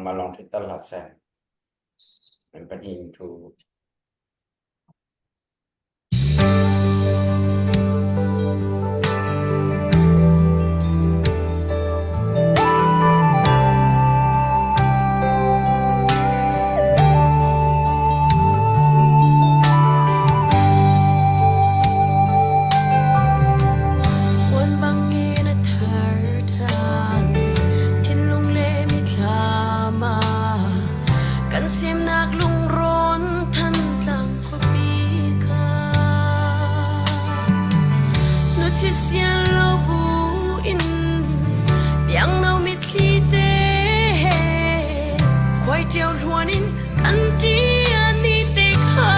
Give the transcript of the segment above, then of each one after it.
Nangmah lawng ṭhutter hlah seh. Nan pahnih in ṭhu. Puan bangin a thar ṭhan, thinlung le mithlam ah kan semnak lungrawn Thantlang khuapi kha. Nuchi sian lo bu in biangno mitthli te he khuai ṭio hluan in kan ṭian ni te kha.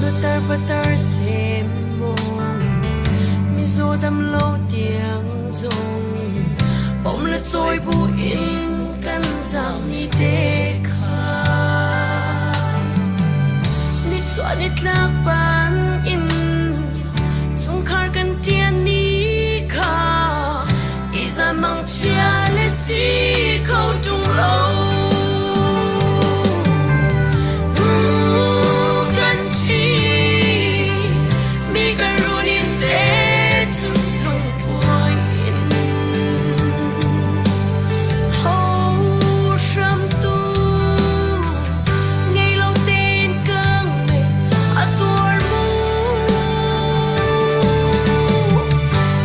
Nutar patar sem mong mizaw dam lo tiang zong pom le cawi bu in kan zau ni te kha. Nichuah nitlak ban in chungkhar kan ṭian ni kha izan mangchia le si kho ṭung lo. Kan thi mi kan run in te cu lungkuai in ho hramtu ngei lo tein ka ngei a tuar mu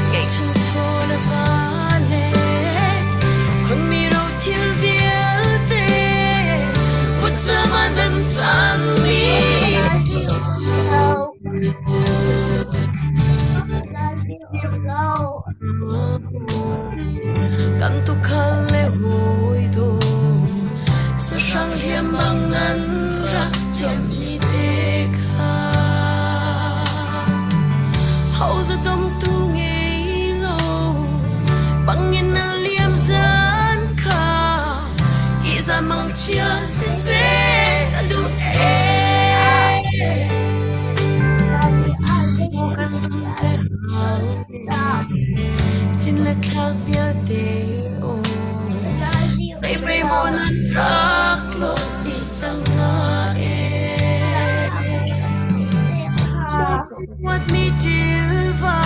ngeihchun chaw le va le khonmi ro thil vialte vutcam ah nan caan ni. Kan tuukhal le hawi daw sahrang hliam bang nan rak ciammi te kha ho zadongtu ngei lo bangin na liam zan kha iza mangchia siseh ka duh ee. Thin le thlak vialte aw Deipei maw nan rak lawt dih cang hnga ee. Huatmi ṭilva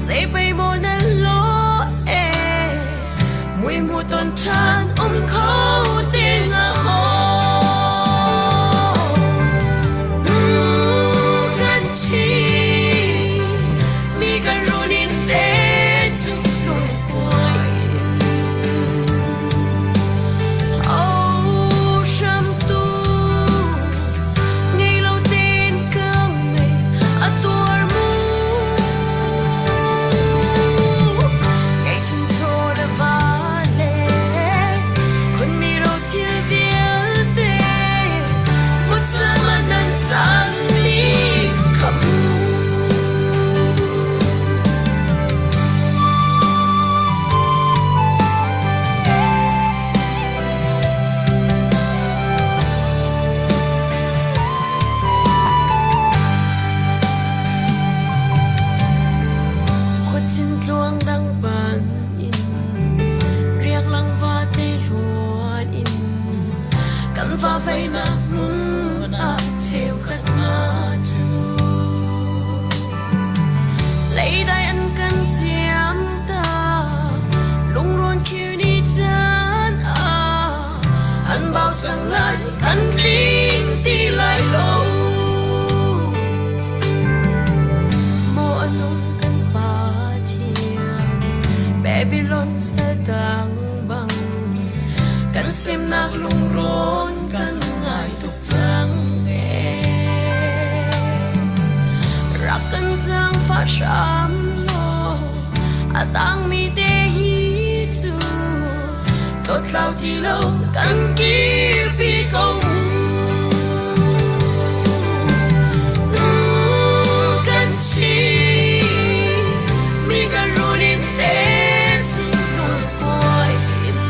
zeipei maw nan lawh ee. Mui mu ton ṭhan um kho te hnga maw? Nu kan thi mi kan run in te cu lungkuai in. Oh, hramtu ngei lo tein ka ngei a tuar mu. Ngei chun chaw le va le khonmi ro thil vialte vutcam ah nan caan ni kham. Khuachin tluang dang ban in riak lang vate luan in kan va veinak hmun ah cheukhat hna cu leidai an kan ciam ta lungrawn khir ni caan ah an bau sang lai kan tling ti lai lo. Maw a nung kan Pa Thiang, Babylon saltang bang kan semnak lungrawn kan ngai tuk cang ee. Rak kan zaangfah hram law, a tangmi te hi cu dawtlau ti lo kan kirpi ko mu. Nu kan thi mi kan run in te cu lungkuai in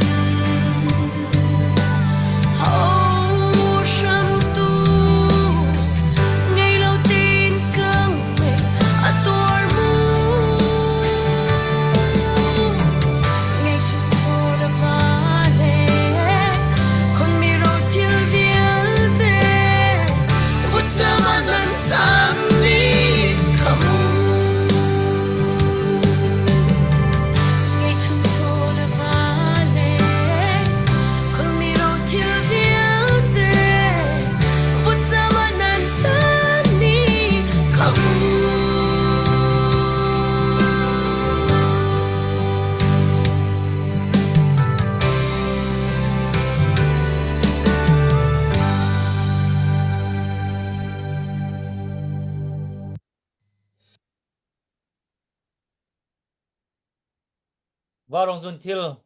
ho hramtu ngei lo tin ka ngei a tuar mu. Vaurawng zunthil,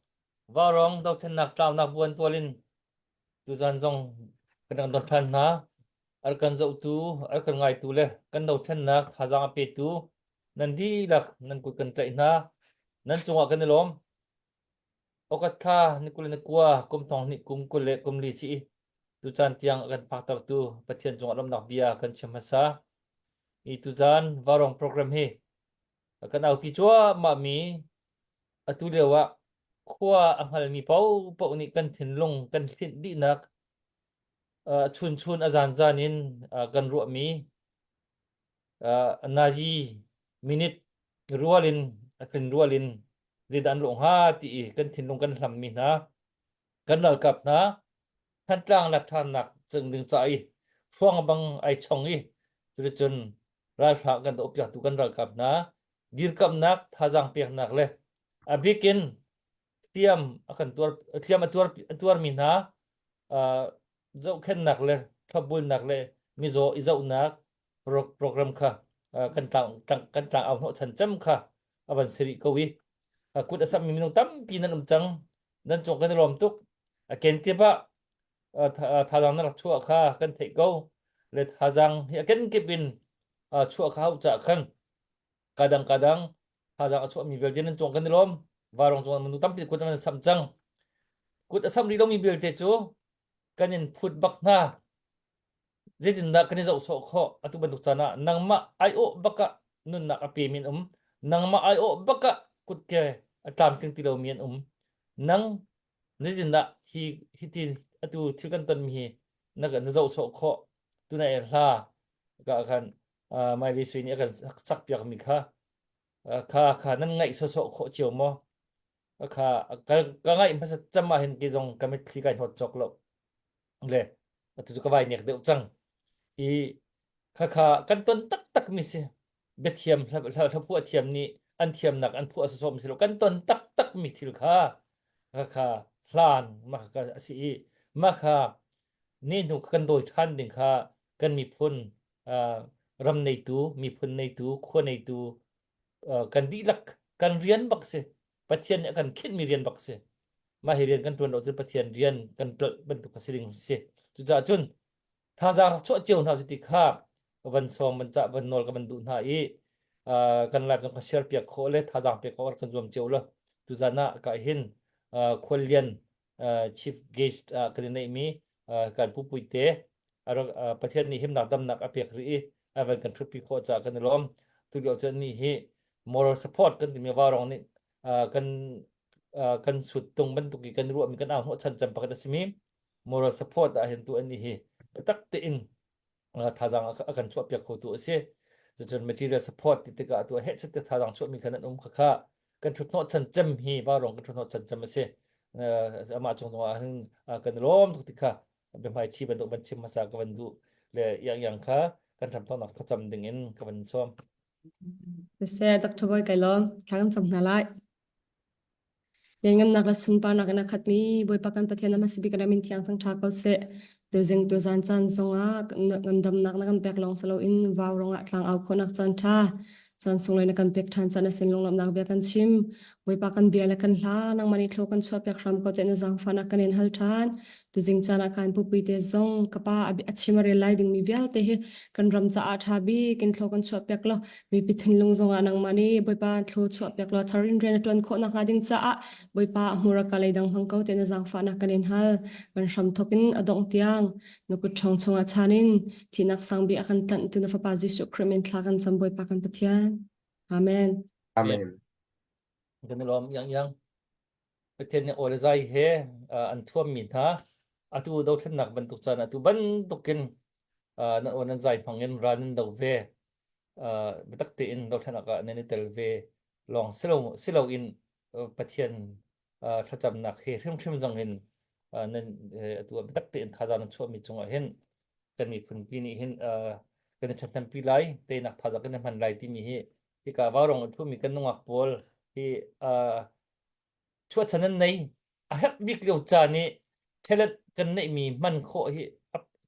Vaurawng dothlennak tlaunak buan tual in tuzan zong kan rak don ṭhan hna. Ar kan zohtu, ar kan ngaitu le kan dothlennak thazaang a petu nan dihlak nan kut kan tlaih hna. Nan cungah kan i lawm. August thla ni 21 kum thong hnih kum 24 si tucaan tiang a kan phaktertu Pathian cungah lawmhnak bia kan chim hmasa. I tuzan Vaurawng program hi kan aupi cuahmah mi atu lio ah khua a hngalmi paohpaoh nih kan thinlung kan hlinh dihnak chunchun a zanzan in kan ruahmi nazi minute rual in a tlin rual in zeidah an lawh hnga ti i kan thinlung kan hlammi hna kan ralkap hna Thantlang lak ṭhannak cing ding ca i hruang bang ai chong i cuticun ralhrang kan dohpiaktu kan ralkap hna dirkamnak thazaang peknak le a bikin hliam a kan tuar hliam a tuar a tuarmi hna zohkhennak le thlopbulnak le mizaw i zohnak program kha kan tlang kan tlang au hnawh chan cem kha a van si rih ko i kut a sammi minung tampi nan um cang nan cung kan i lawm tuk a kenkip ah thazaang na rak chuah kha kan theih ko le thazaang hi a kenkip in chuah kha hau cah khan kadang kadang thazaang a chuahmi vialte nan cung kan i lawm varong cung manu tampi kut an sam cang kut a sam rih lomi vialte cu kan in phut bak hna zeitindah kan i zoh sawh khawh atu bantuk caan ah nangmah aiawh bakah nunnak a pemi an um nangmah aiawh bakah kutke a tlamtling ti lomi an um nang zeitindah hi hitin atu thil kan tonmi hi na na zoh sawh khawh tunai hla ka khan Miley Sui nih a kan sak piakmi kha kha kha nan ngaih sawsawh khawh cio maw kha ka ka ngaih hmasa cam ah hin ke zong ka mitthli kai hnawt cawk lo le atu cu ka vai nek deuh cang i kha kha kan ton taktak mi si biathiam hlaphuah thiam nih an thiamnak an phuah sawsawh mi si lo kan ton taktak mi thil kha kha kha hlan ma kha a si i ma kha ne hnu kan dawi ṭhan ding kha kan miphun ram neitu miphun neitu khua neitu kan dihlak kan rian bak si Pathian nih a kan khinhmi rian bak si mah hi rian kan ṭuan lo cun Pathian rian kan tlolh bantuk a si ding si cucaah cun thazaang rak chuah cio hna ti kha van sawm van cah van nawl ka van duh hna i kan live zong ka share piak khawh le thazaang pek khawh kan zuam cio lo tuzan ah ka hin khuallian chief guest kan i neihmi kan pu puite Pathian nih himnak damnak a pek rih i a van kan ṭhutpi khawh caah kan i lawm tu lio cun ni hi moral support kan timi varong nih kan kan suttung bantuk i kan ruahmi kan au hnawhchan cem pakhat a simi moral support ah hin tu an hi biatak tein thazaang a kan chuahpiak khotu a si cucun material support ti tikah tu heh chat te thazaang chuahmi khan an um kha kha kan ṭhut chan cem hi varong kan ṭhut chan cem a si amah cung ah hin kan lawm tuk ti kha biahmai ṭhi bantuk van chim hmasa ka van duh le iang iang kha kan hramthawknak thlacam ding in ka van sawm. Siseh, Dr. Bawi kai lawm. Thla kan cam hna lai. Lianngannak le sunparnak in a khatmi Bawipa kan Pathian na hmasa bik kan min thiang thangṭha ko seh. Tuzing tuzan caan zongah ngandamnak na kan pek lawng si loin vau rongah tlang au khawhnak caan ṭha caan sunglawi na kan pek ṭhan caan a sin lunglawmhnak bia kan chim. Bawipa kan bia le kan hla nangmah nih thlo kan chuah piak hram ko te na zaangfahnak kan in hal ṭhan. Tuzing caan ah kan pupui te zong ka pa a chim a rel lai dingmi vialte hi kan ram caah ṭha bik in thlo kan chuah piak law mipi thinlung zongah nangmah nih Bawipa thlo chuah piak law thar in rian a ṭuan khawh nakhnga ding caah Bawipa a hmurka lei dang hmang ko te na zaangfahnak kan in hal. Kan hram thawk in a dongh tiang na kut ṭhawng chungah chan in thihnak sang bik a kan tlanh tu na fapa Jesuh Khrih min thla kan cam Bawipa kan Pathian. Amen. Amen. Kan i lawm yang yang. Pathian nih aw le zai he an thuammi hna atu dothlennak bantuk caan atu bantukin nan aw nan zai hmang in ral nan do ve biatak tein dothlennak ah nan i tel ve lawng silo siloin Pathian thlacamnak he hrimhrim zong in nan atu biatak tein thazaang nan chuahmi cungah hin kan miphunpi nih hin kan i ṭhathnempi lai teinak thazaang kan i hman lai timi hi hika vaurong a ṭhumi kan nungak pawl hi chuahchan an nei a herh bik lio caan i talent kan neihmi hman khawh hi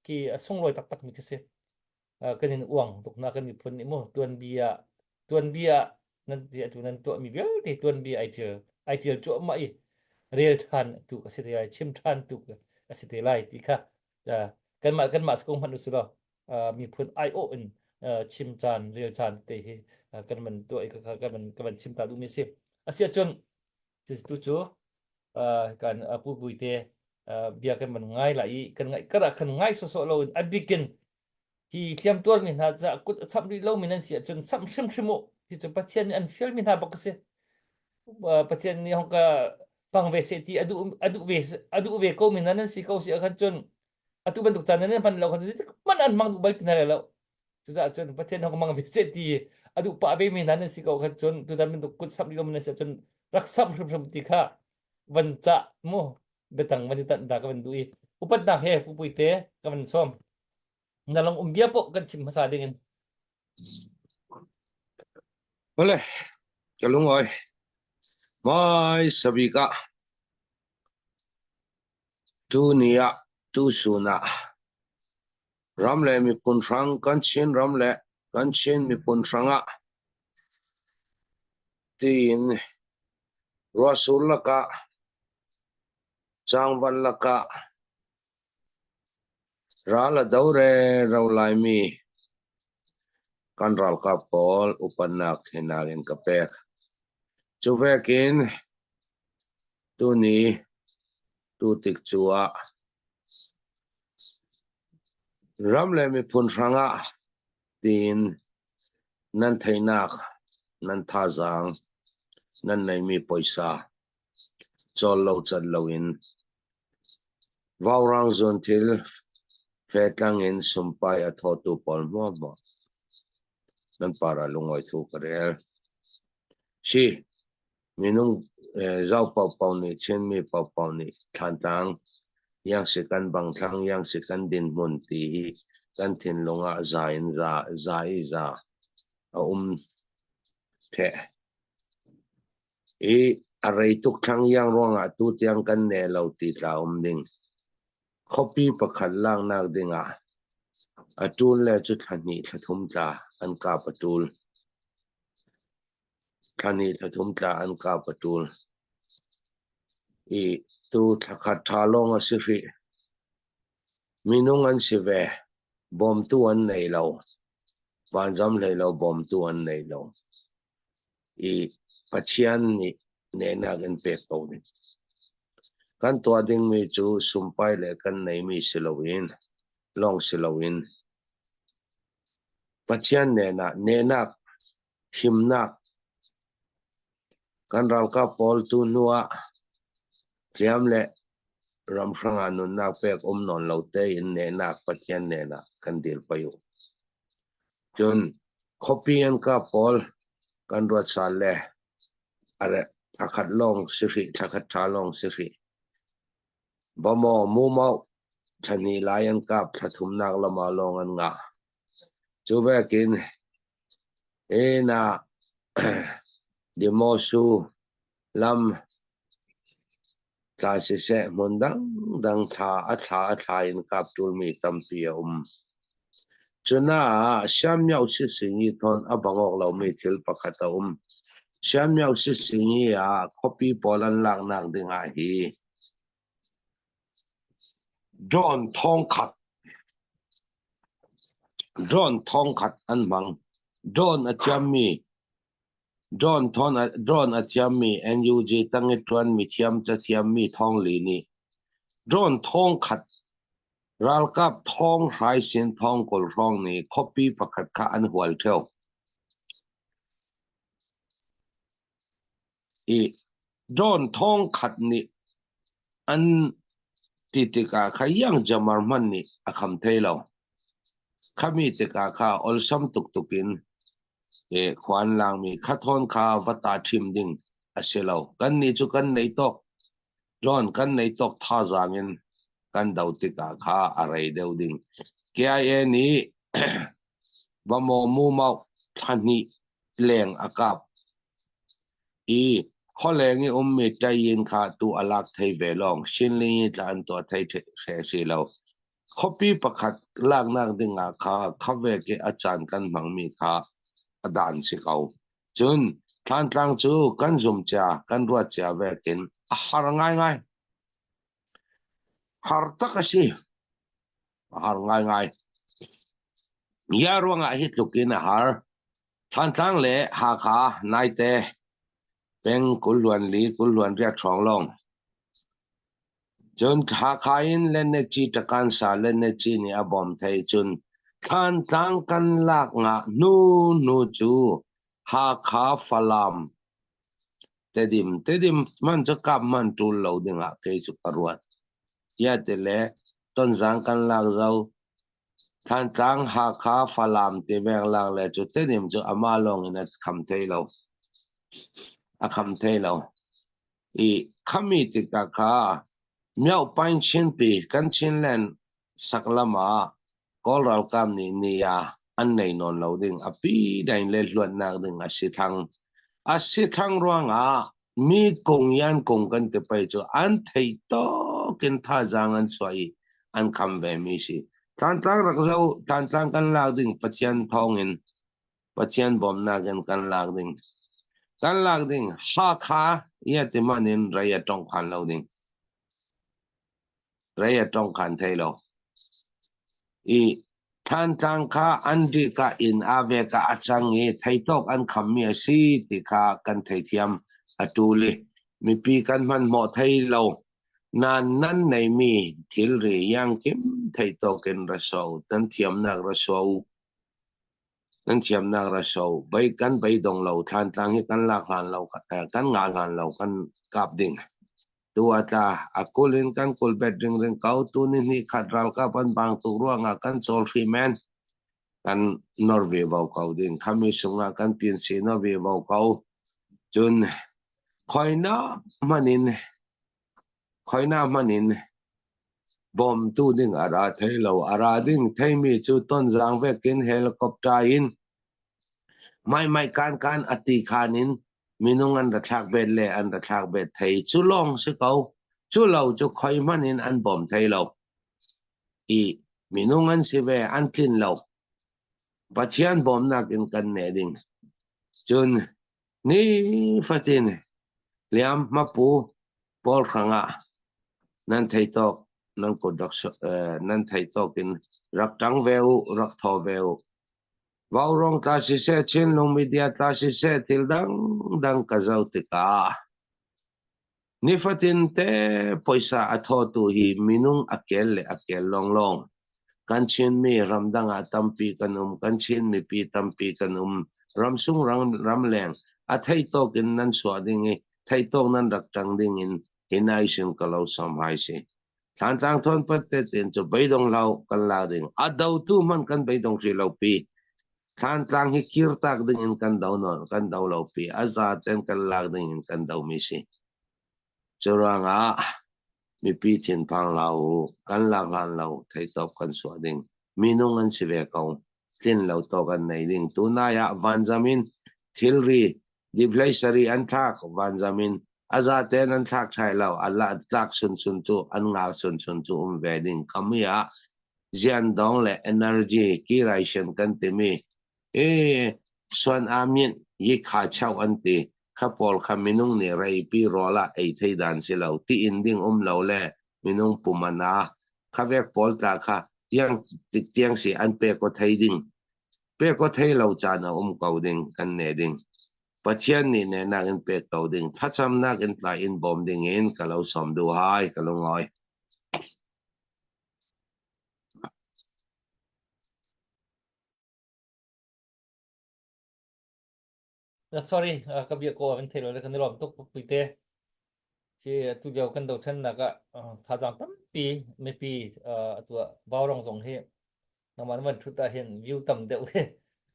ki a sunglawi taktak mi khi si kan in uang tuk na kan miphun nih mu tuanbia tuanbia nan ti atu nan tuahmi vialte tuanbia ai ṭial. Ai tial cuahmah i rel ṭhan tu a si te lai, chim ṭhan tu a si te lai ti kha kanmah kanmah si ko hmanh usih law miphun aiawh in chim caan rel caan te hi kan van tuah i kan van kan van chim ta duhmi a si. Asiahcun tu cu kan pu Pui te bia kan van ngai lai i kan ngaih kar ah khan ngai sawsawh loin a bikin hi hliamtuarmi hna caah kut a chamh rih lomi nan si ahcun samh hrimhrim u. Hi cu Pathian nih an fialmi hna bak a si. Pathian nih hong ka hmang ve seh ti a duh a duh ve a duh ve ko mi hna nan si ko si ahkhan cun atu bantuk caan nan hman lo khan cun hmanh an hmang duh bal ti hna lai lo. Cucaah cun Pathian hong hmang ve seh ti a duh pah ve mi hna nan si ko khan cun tutan bantuk kut samh rih lomi nan si ahcun rak samh hrimhrim ti kha van cah mu biatang van i tanh ta ka van duh i upatnak he pupui te ka van sawm. Na long um bia poh kan chim hmasa ding in. Ole, ka lungawi. Mai sabik ah tu ni ah tu sun ah ram le miphun hrang kan Chin ram le kan Chin miphun hrang ah tiin ruahsur lakah cangvan lakah Ral a do rero laimi kan ralkap pawl upatnak hinak in ka pek. Cu vekin tuni tu tik cu ah ram le miphun hrangah tiin nan theihnak, nan thazaang, nan neihmi poisa cawl lo cat loin Vaurang zuunthil fetlang in sumpai a thawtu pawl hmuahhmuah nan par ah lungawi thu ka rel. Si, minung zau paohpaoh nih Chinmi paohpaoh nih Thlantlang iangsi kan bangthlang iangsi kan dinhmun ti hi kan thinlung ah za in za, za i za a um theh. I a rei tuk thlang iang ruangah tutiang kan ne lo ti tla um ding. Khuapi pakhat laknak dingah a ṭul le cu thla hnih thla thum tla an kap a ṭul. Thla hnih thla thum tla an kap a ṭul. I tu thla khat ṭha lawng a si hrih. Minung an si ve. Bawmtu an nei lo. Vanzam hlei lo bawmtu an nei lo. I Pathian nih nehnak in pek ko ding. Kan tuah dingmi cu sumpai le kan neimi si loin lawng si loin Pathian nehnak, nehnak, himnak kan ralkap pawl tu hnu ah hliam le ramhrang ah nunnak pek um nawn lo tein nehnak Pathian nehnak kan dir pei u. Cun khuapi an kap pawl kan ruat sal le thla khat lawng si hrih, thla khat ṭha lawng si hrih. Bamaw, mumau, thla hnih lai an kap, thla thumnak lam ah lawng an ngah. Cu vekin inn ah Dimosu lam Tla siseh hmun dangdang thla a thla a thla in kap ṭulmi tampi a um. Cunaah Siammiau sisingi thawn a bang awk lomi thil pakhat a um. Siammiau sisingi ah khuapi pawl an laknak dingah hi drone thongkhat drone thongkhat an hmang. Drone a thiammi Drone a thiammi NUG tang i ṭuanmi thiam cathiammi Thawng Li nih drone thongkhat ralkap thong hrai sin thong 20 hrawng nih khuapi pakhat kha an hual ṭheo. I drone thongkhat nih an ti tikah kha iang jamar hmanh nih a kham thai lo. Khami tikah kha olsam tuktuk in khua an langmi khathawn kha va ta ṭhim ding a si lo. Kannih cu kan nei tawk. John kan nei tawk thazaang in kan do tikah kha a rei deuh ding. KIA nih Bamaw Mumau thla hnih leng a kap i khualeng i ummi Tayin kha tu a lak thei ve lawng Shinling i tla an tuah thei hre si lo. Khuapi pakhat laknak dingah kha khavek i a caan kan hmangmi kha a dan si ko. Cun. Thlantlang cu kan zum cia, kan ruat cia vekin a har ngaingai. Har tak a si. A har ngaingai. Ya ruangah hi tluk in a har. Thantlang le Hakha naite peng kulluan li kulluan riat hrawng lawng. Cun Hakha in Lennechi Takansa Lennechi nih a bawm thei cun Thantlang kan lak ngah hnu hnu cu Hakha Falam Tedim Tedim man cu kap man ṭul lo dingah kei cu ka ruat. Tiah ti le Tonzang kan lak zo Thantlang, Hakha, Falam ti venglang le cu Tedim cu amah lawng in a kham thei lo. A kham thei lo. I khami tikah kha Myohpain Chinpi kan Chinland saklam ah Kawl ralkap nih ni ah an nei nawn lo ding a pi dain le hluatnak ding a si thang. A si thang ruangah mi kung yan kung kan ti pei cu an thei tawk in thazaang an chuah i an kham ve mi si. Tlantlang rak zo tlantlang kan lak ding Pathian thawng in Pathian bawmhnak in kan lak ding. Kan lak ding Hakha ia ti man in rei a tong khan lo ding. Rei a tong khan thei lo. I Thantlang kha an dika in a ve ka a cang i theitawk an khammi a si ti kha kan theithiam a tul i mipi kan hmanhmawh thei lo. Nan nan neimi thilri iangkim theitawk in ra so nan thiamnak ra so Nan thiamnak ra so. Bei kan beidong lo Thlantlang hi kan lak hlan lo kan ngah hlan lo kan kap ding. Tu a tla a kul in kan kul bet ringring ko tu ni hnih khat ralkap an bang tuk ruangah kan cawl hri men kan nor ve vo ko ding khami sungah kan pin si no ve vo ko cun khoina hman in khoina hman in Bawmtu ding a ra thei lo. A ra ding theimi cu tonzaang vekin helicopter in maimai kan kan a ti khan in minung an ra thlak bet le an ra thlak bet thei. Cu lawng si ko. Cu lo cu khoi hmanh in an bawm thei lo. I minung an si ve an tlin lo. Pathian bawmnak in kan ne ding. Cun nifatin liam hmapu pawl hrangah nan thei tawk nan kut rak nan thei tawk in rak ṭang ve u rak thaw ve u Vaurawng tla siseh Chinlung media tla siseh thil dangdang ka zoh tikah nifatin te poisa a thawtu hi minung a kel le a kel lawnglawng kan Chinmi ramdang ah tampi kan um kan Chin mipi tampi kan um ramsung ramleng a thei tawk in nan chuah ding i theitawk nan rak ṭang ding in hinai sin ka lo som hai si. Thlantlang thawn pat te tin cu beidong lo kan la ding. A dotu hmanh kan beidong hri lo pi. Thlantlang hi kirtak ding in kan do no kan do lo pi. A za ten kan lak ding in kan do mi si. Curuangah mipi thinphang lo kan lak hlan lo theitawp kan suah ding. Minung an si ve ko. Tlin lo tawk an nei ding. Tunai ah vanzam in thilri Diphlei an thlak vanzam in a zaten an thlak thai lo a la tlak sunsun cu an ngal sunsun cu um ve ding kami ah ziandong le energy kiraisen kan timi e suan amin yi kha chau an ti kha pawl kha minung nih reipi rawl ah ei thei dan si lo ti in ding um lo le minung pumana kha vek pawl tla kha tiang tiang si an pe ko thei ding Pek ko thei lo caan a um ko ding kan ne ding. Pathian nih nehnak in pek ko ding. Thlacamnak in tlai in bawm ding in ka lo sawm duh hai ka lungawi. Sorry, ka bia ko an thei lo le kan i lawm tuk puite. Si tu lio kan dothlennak ah thazaang tampi mipi atu ah Vaurong zong hi nangmah na van thut ah hin view tam deuh hi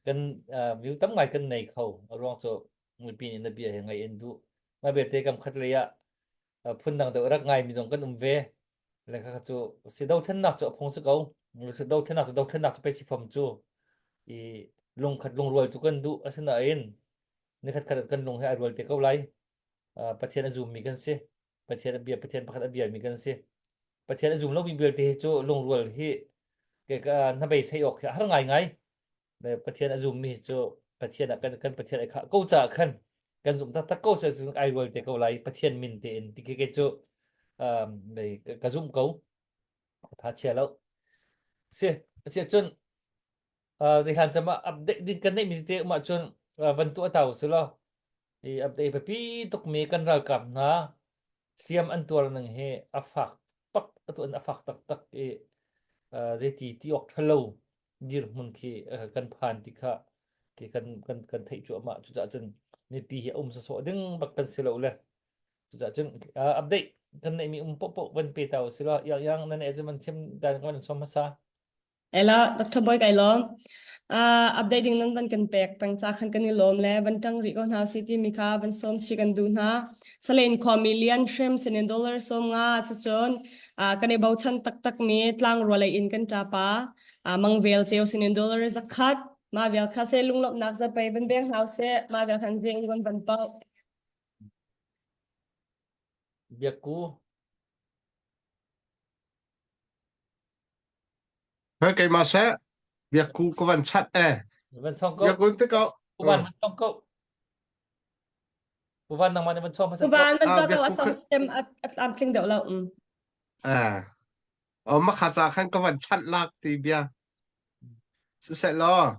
kan view tam ngai kan nei kho a ruang cu mipi nih na bia hi ngaih in duh mah belte kam khat lei ah phundang deuh rak ngai mi zong kan um ve le kha cu si dothlennak cu a phung si ko dothlennak cu dothlennak cu pei si fom cu i lungkhat lungrual cu kan duh asinain nikhat khat kan lung he ai rual te ko lai Pathian a zummi kan si. Pathian a bia Pathian pakhat a biami kan si. Pathian a zum lomi vialte hi cu lungrual hi ke ka hnabeisei awk hi a har ngaingai. Pathian a zummi cu Pathian ah kan kan Pathian ai khah ko caah khan. Kan zumh taktak ko se cun ai rual te ko lai Pathian min tein ti khi kei cu um, ka zumh ko. Tha chia lo. Si, si cun zeihlan cama update ding kan neih mi te um ahcun van tuah ta usih law i update biapi tukmi kan ralkap hna hliam an tuar ning hi a fak pak atu an a fak taktak i zeiti ti awk thalo dirhmun khi kan phan ti kha ti kan kan kan theih cuahmah cucaah cun mipi hi a um sawsawh ding bak kan si lo le cucaah cun update kan neihmi um poh van pe ta usih law yang yang nan e van chim dan kan van som hmasa Ela, Dr. Boy kai lawm. Uh, update ding nan van kan pek peng ca khan kan i lawm le van tang rih ko hna si ti mi kha van som chi kan duh hna. Salen khuami lian hrim sinin dollar som nga cucun uh, kan i bochan taktak mi tlang rualei in kan ṭapa uh, mangvel ceu sinin dollar zakhat ma vel kha se lunglawmhnak zapei van beng hna se ma vel khan zing van van pau. Biakku Hoi keimah seh biakku ka van chat e. Van song ko. Biakku te ko. Uban van song ko. Uban nangmah nih van song hmasa ko. Uban van to ko a song stem a tlamtling deuh lo. Mm. Eh. O ma kha ca khan ka van chat lak ti bia. Siseh law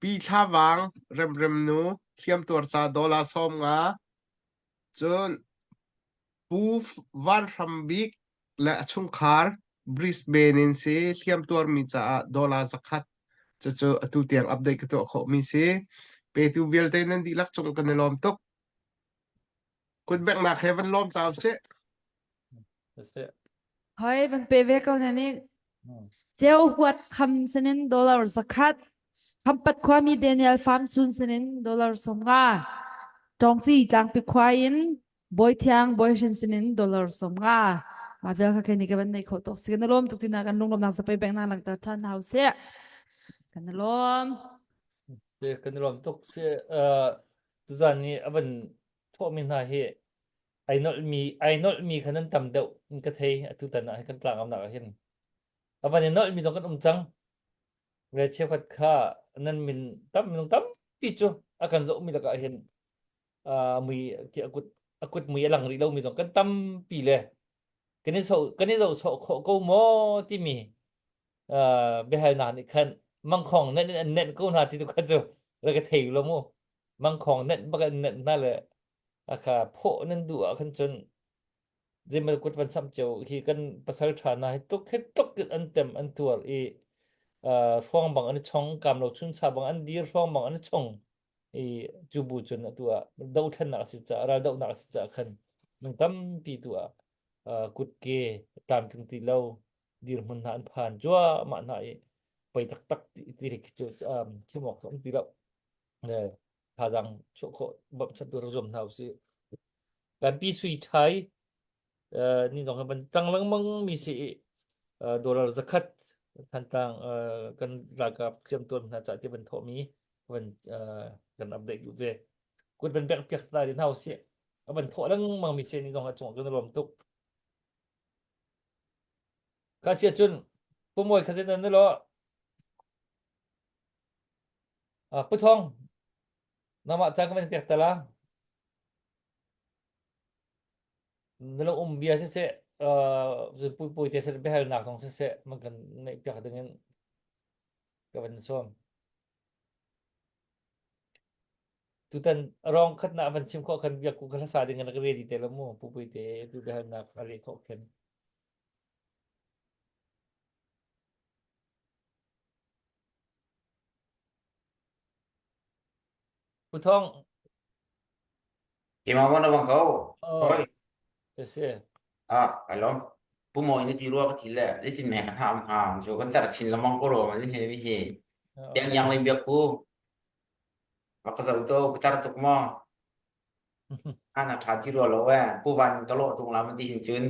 pi thla wang remrem nu hliam tuar ca dollar som nga cun Pu Van Hram Bik le a chungkhar Brisbane in si hliamtuarmi caah dollar 100 cucu atu tiang update ka tuah khawhmi si. Petu vialte nan dihlak cung kan i lawm tuk. Kutbeknak he van lawm ta usih. Hoi van pe ve ko na nih. Ceu huat kham sinin dollar zakhat. Khampat khuami Daniel Farm chun sinin dollar 50. Tawngci tlangpi khua in Bawi thiang bawi hrin sinin dollar 50. Mah vial kha kei ka van nei kho tuk si kan lawm tuk tina kan lunglawmnak zapei bank na langter ṭhan hau seh. Kan lawm. Kan lawm tuk si tuzan ni avan thawhmi hna hi ai nolhmi ai nolhmi kha nan tam deuh in ka thei atu tan ah hin kan tlangam nak ah hin avan i nolhmi zong kan um cang le cheukhat kha nan min tam minung tampi cu a kan zohmi lakah hin mui a kut a kut mui a lang rih lomi zong kan tampi le kan i so kan i zoh sawh khawh ko maw timi biahalnak nih khan mangkhong nenh in an nenh ko hna ti tu kha cu rak ka thei lo mu mangkhong nenh bak an nenh hna le a kha phawh nan duh ah khan cun zeimal kut van samh cio hi kan pasal ṭha hna hi tuk hi tuk in an tem an tuar i hruang bang an i chong kam lo chuncha bang an dir hruang bang an i chong i cu bu cun atu ah dothlennak a si caah raldohnak a si caah khan nung tampi tu ah kutke tlamtling ti lo dirhmun hna an phan cuahmah hna i poi taktak ti khi cu chim awk um ti lo thazaang chuah khawh bawmhchanh tu rak zuam hna usih kan pi sui thai ni zong ban tang lengmang mi si i dollar zakhat thantlang kan ralkap hriam tuan hna ca ti van thawh mi van kan update duh ve kut van bek piak ta di hna usih a van thawh lengmang mi si ni zong a cung kan lawm tuk ka sia cun pumawi kha nan lo Pu Thawng nangmah caan ka van pek ta la Na lo um bia siseh, uh, pui te seh biahalnak zong siseh, man kan neih piak ding in ka van sawm. Tutan rong khat na van chim khawh khan biak ku ka hlasa ding in ka ready te lo mu pupui te tu biahalnak a leh khawh khin. Pu Thawng. Keimah maw na bang ko? Oh. Oi. Si. Ah, kai lawm. Pu Mawi na ti rua ka thi le zeitin me kan ham hnga cu kan tar chin lamang ko ro ma hi hi hi. Yang yang le biak ku. Ma ka zau to ka tar tuk mo. Ana tha ti rua lo e. Pu van ka lo tung la ma ti hin cun.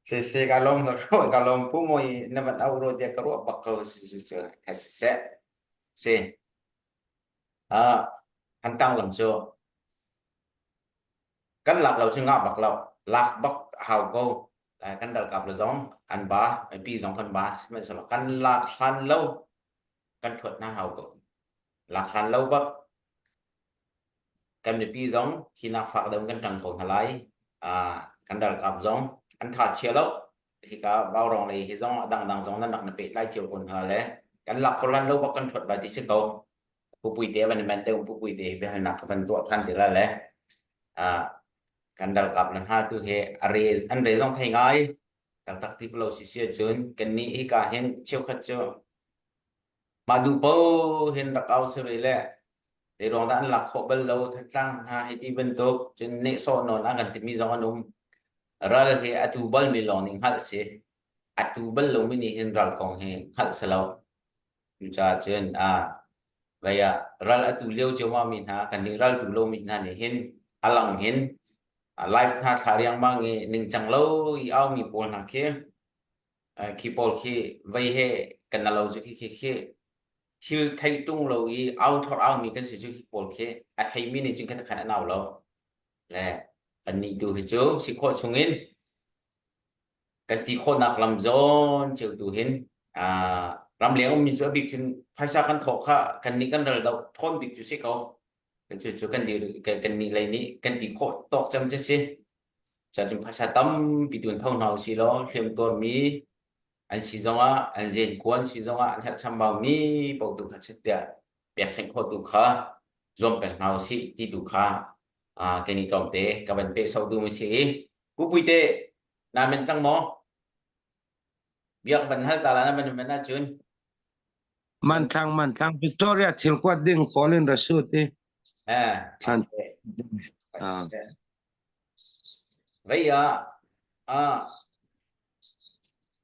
Si si ka lawm ka ka lawm pu Mawi na van au ro tiah ka ruah bak ko si si si si si si ah an tang lam cu kan lak lo cu ngah bak lo lak bak hau ko kan ralkap le zong an ba mipi zong kan ba sihmanhsehlaw kan lak hlan lo kan thuat hna hau ko. Lak hlan lo bak kan mipi zong hi nak fak deuh kan ṭang ko hna lai. Kan ralkap zong an tha chia lo. Hika Vaurawng lei hi zong a dangdang zong nan rak na pehtlai cio ko hna le kan lak kho lan lo bak kan ṭhuat lai ti si ko. Pupui te van i men te um pupui te biahalnak ka van tuah ṭhan ti la le kan ralkap le hna tu hi a re an re zong thei ngai taktak ti lo si si ahcun kan nih hika hin cheukhat cu mah duh po hin rak au si ve le zei ruang dah an lak khawh bal lo Thantlang hna hei ti bantuk cun nehsawh nawn a kan timi zong an um ral hi atu bal mi lawng nih hngalh si atu bal lomi nih hin ral kong hi hngalh si lo. Cucaah cun vei ah ral atu lio ciammam mi hna kannih ral tu lomi hna nih hin a lang hin live hna thla riangmang i ningcang lo i aumi pawl hna khi khi pawl khi vei he kan na lo cu khi khi khi thil thei tung lo i au thor aumi kan si cu khi pawl khi a theimi nih cun khat khan an au lo le kannih tu hi cu si khawh chungin kan ti khawhnak lam zawn cio tu hin ramleng ummi cu a bik cun phaisa kan thawh kha kan nih kan ral doh ṭhawn bik cu si ko. Cu cu kan dir kan nih lei nih kan ti khawh tawk cem cu si. Cun phaisa tampi tun tho hna usih law hliam tuarmi an si zongah an zen kuan si zongah an herh chambau mi paoh tu kha chiat pekchanh khawh tu kha zuam peng hna usih ti tu kha kan i tlawmte ka van peh sau duh mi si i Pupuite naa men cang maw? Biak van hal ta la na van men ahcun. Mantlang mantlang Victoria thil kuat ding pawl in ra su ti. Eh. Thlan. Ah. Vei ah ah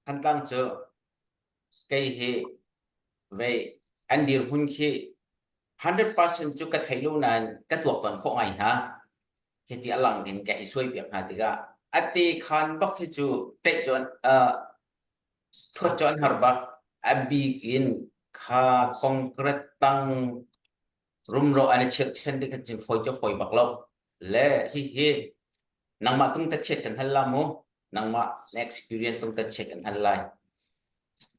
Thantlang cu kei hi vei an dirhmun khi 100% cu ka thei lo nain ka tuaktan khawh ngai hna. Hiti a lang in ka hei suai piak hna tikah a te khan bak hi cu teih cu thuat cu an har bak. A bik in kha concrete tang rumro an i chirhchan ti khan cun fawi cu fawi bak lo. Le hihi nangmah tung ta chiat kan hal la mu. Nangmah na experience tung ta chiat kan hal lai.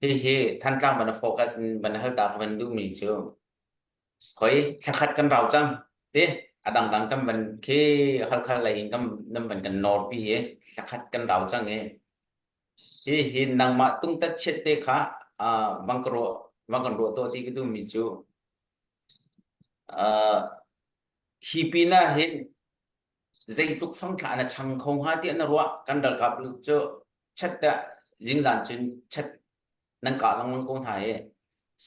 Hihi Thantlang van focus in van hal ta ka van duhmi cu khoi thlakhat kan rau cang ti a dangdang kan van khi Halkha lei in kan nan van kan nawr pi i thlakhat kan rau cang i hihi nangmah tung tat chiat te kha van ka ruah van kan ruah tuah ti ka duhmi cu hi pin ah hin zeitluk fangthla na chang kho hnga tiah na ruah kan ralkap cu chat dah zingzan cun chat nan kah lengmang ko hna i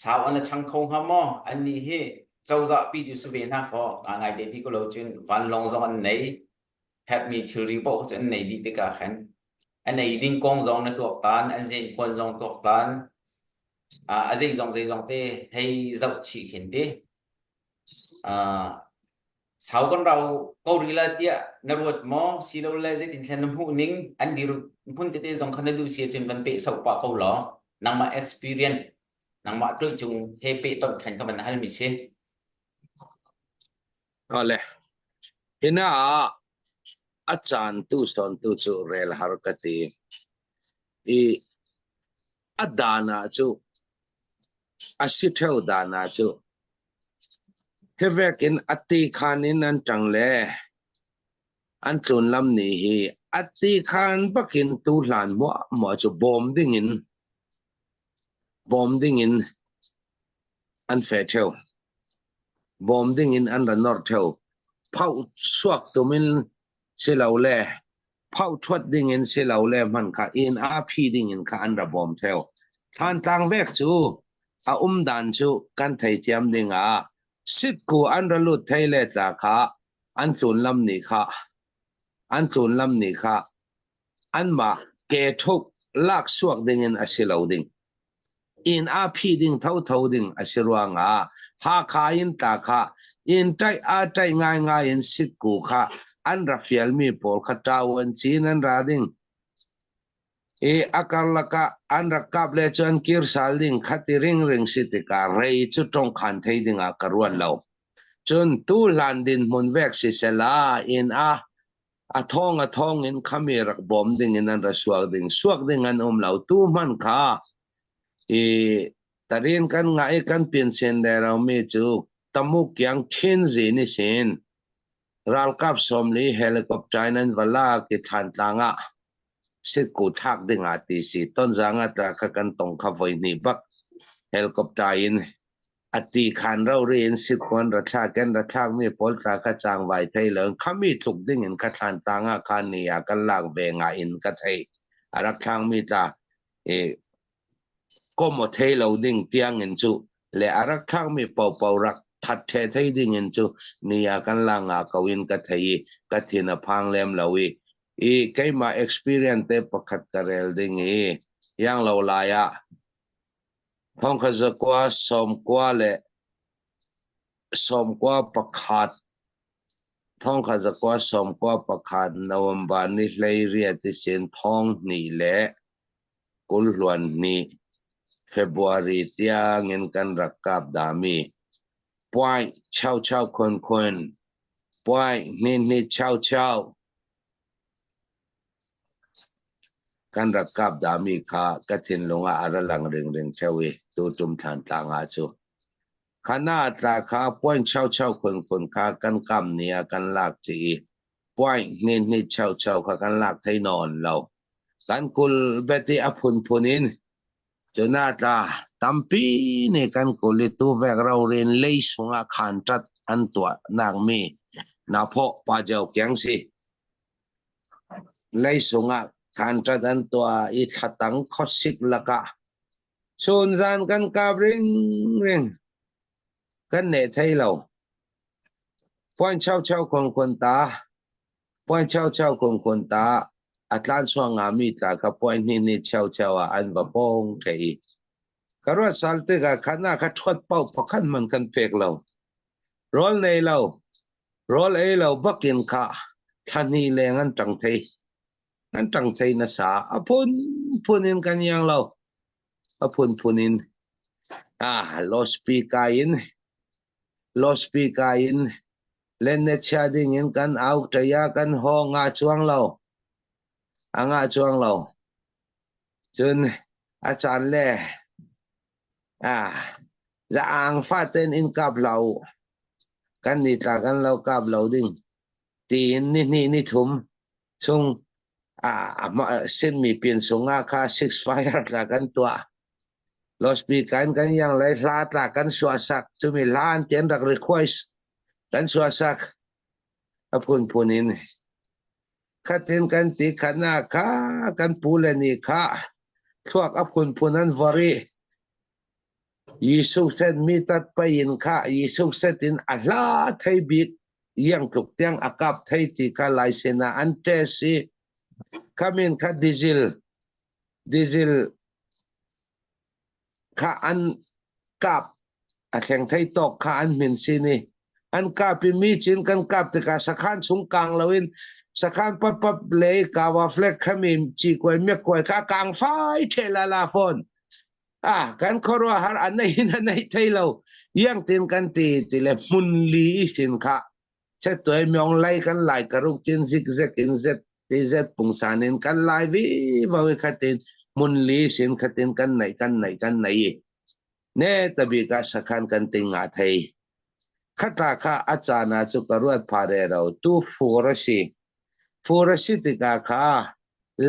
sau an chang kho hnga maw annih hi cozah pi cu si ve hna kaw ngai te ti ko lo cun vanlawng zong an nei herhmi thilri paoh cu an nei dih tikah khan an ei ding kong zong na tuaktan an zenkuan zong tuaktan a zeizong zeizong te hei zoh chih khin ti Sau kan rau ko rih la tiah na ruat maw? Silole zeitin thlen na hmuh ning an dir hmun tete zong kha na duh si ahcun van peh soh pah ko law nangmah experience nangmah tuih cung he pehtonh khan ka van halmi si. Ale. Hina ah a caan tu sawn tu cu rel har ka ti. I a dan ah cu a si theo dan ah cu Hivek in a ti khan in an ṭang le an tlun lam ni hi a ti khan bakin tu hlan muahmuah cu bawm dingin bawm dingin an fe ṭheo. Bawm dingin an ra nor ṭheo. Phauh suak tumin silole phauh ṭhuat dingin silole hman kha inn aa phi dingin kha an ra bawm ṭheo. Thlantlang vek cu a um dan cu kan theithiam ding ah sitku an ra lut thei le tla kha an tlun lam nih kha an tlun lam nih kha anmah ke thuk lak suak dingin a si lo ding. Inn aa phih ding thotho ding a si ruangah Hakha in tla kha inn ṭaih aa ṭaih ngaingai in sitku kha an ra fialmi pawl kha ṭau an cin an ra ding. I a karlak ah an rak kap le cu an kir sal ding khati ringring si tikah rei cu ṭongkhan thei dingah ka ruat lo. Cun tu hlan dinhmun vek sisela inn ah a thawng a thawng in khami rak bawm ding in an ra suak ding suak ding an um lo tu hman kha i tarin kan ngah i kan pinsen le romi cu. Tamu Kyang Chinzi nih sin ralkap 40 helicopter in an va lak i Thlantlang ah sitku thlak ding ah ti si. Tonzang ah tla kha kan tong kha voi hnih bak helicopter in a ti khan rori in sitku an ra thlak an ra thlak mi pawl tla kha changvai thei lo khami tluk ding in kha Thlantlang ah khan ni ah kan lak ve nga in ka thei. A rak thlang mi tla i kom aw thei lo ding tiang in cu le a rak thlakmi paohpaoh rak that the thei ding in cu ni ah kan la nga ko in ka thei i ka thin a phang lem lo i i keimah experience te pakhat ka rel ding i yang lo lai ah thongkha zakua sawmkua le 91 thongkha zakua 91 November ni 18 ti sin thong hnih le 22 February tiangin kan rak kap dami point chau chau khun khun point hni hni chau chau kan rak kap dami kha ka thinlung ah a ra lang ring ring theo i tu tum thlan tlang ah cu khana tla kha point chau chau khun khun kha kan kam ni ah kan lak chi i point hni hni chau chau kha kan lak thei nawn lo. Kan kul beti a phunphun in cuna tla tampi nih kan kul i tu vek rorin lei sungah khan tat an tuah nak mi na phaw pa jau kyang si. Lei sungah khan tat an tuah i thlatang khosik lakah chun zan kan kap ring ring kan ne thei lo. Puan chau chau khon khon ta puan chau chau khon khon ta a tlan chuang nga mi tla kha puan hni ni chau chau ah an va pong the i ka ruat sal tikah khan ah kha thuat pau pakhat man kan pek lo rawl nei lo rawl ei lo bakin kha thani leng an tang thei an tang thei na sa a phun phun in kan yang lo a phun phun in ah loudspeaker in Loudspeaker in lennet-chia ding in kan auk ṭai ah kan haw nga cuang lo. A ngah cuang lo. Cun a caan le ah zaang faten in kap lo. Kan ni tla kan lo kap lo ding. Tiin ni hnih ni thum chung ah sinmi pin sung ah kha six fire tla kan tuah. Loudspeaker in kan iang lai hla tla kan suahsak cumi hla an tian rak request kan suahsak a phunphun in khatin kan ti khana kha kan pu le ni kha thluak a phunphun an vor i Jesuh set mi tat pai in kha Jesuh set in a hla thei bik iang tluk tiang a kap thei ti kha lai sina an test i khamin kha diesel diesel kha an kap a thleng thei tawk kha an hmin sin i an kap i mi cin kan kap tikah sakhan chung kang loin sakhan papap le kawa flag khami ci kuai miak kuai kha kang fai the la la phone ah kan khorwa har an nei hin an nei thei lo yang tin kan ti ti le hmun li sin kha Set tuai myong lai kan lai karuk cin zik zek in zet ti zet pungsan in kan lai vi bawi khatin mun li sin khatin kan nei kan nei kan nei ne tabi ka sakhan kan ting nga thei khata kha achana chu karuat phare ro tu fur si fur si tika kha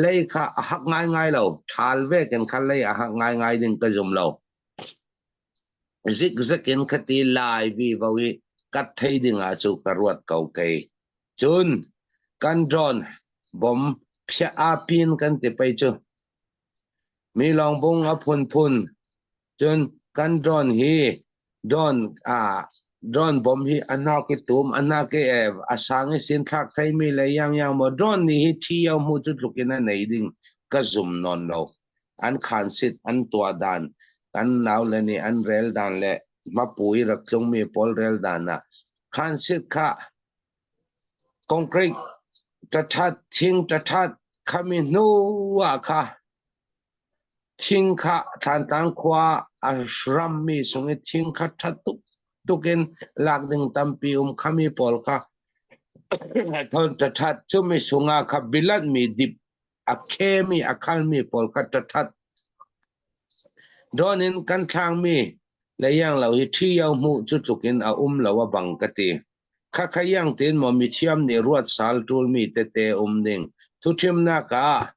lei kha a hak ngai ngai lo thal ve kan kha lei a hak ngai ngai ding ka zum lo Zikzek in ka ti lai vi vo i kat thei ding ah cu ka ruat ko kei. Cun kan drone bom phia apin kan ti pei cu. Mi lawng bung a phunphun. Cun kan drone hi drone a drone bom hi a nak i tum a nak i a sang i sin thlak thei mi le yang yang mo drone ni hi thi yo mu cu tluk in a nei ding ka zum non lo. An khan sit an tuah dan kan naule nih an rel dan le hmapui rak tlungmi pawl rel dan ah khansit kha concrete ṭaṭhat thing ṭaṭhat khami hnu ah kha thing kha Thlantlang khua a rammi sung i thing kha ṭha tuk tukin lak ding tampi um khami pawl kha thon ṭaṭhat cumi sungah kha bilatmi dip a khemi a khalmi pawl kha ṭaṭhat. Dawn in kan thlangmi Le iang lo hi ṭhi yo hmuh cu tluk in a um lo a bang ka ti. Khakha iang tin maw mithiam nih ruat sal ṭulmi tete um ding. Thuṭhimnak ah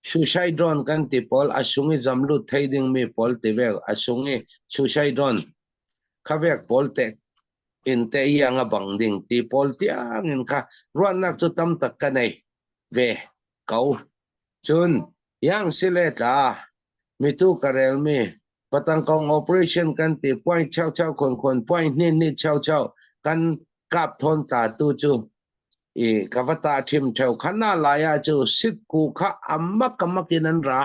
suicide drone kan ti pawl a sung i zamlut thei dingmi pawl ti vek a sung i suicide drone kha vek pawl te in te iang a bang ding ti pawl tiang in kha ruahnak cu tam tak ka nei ve ko. Cun iang sile tla mitu ka relmi patangkong operation kan ti point cheu cheu khon khon point hnin hnin cheu cheu kan kap thon ta tu chu i ka va ta thim theu khana laya chu sitku kha amak amak in an ra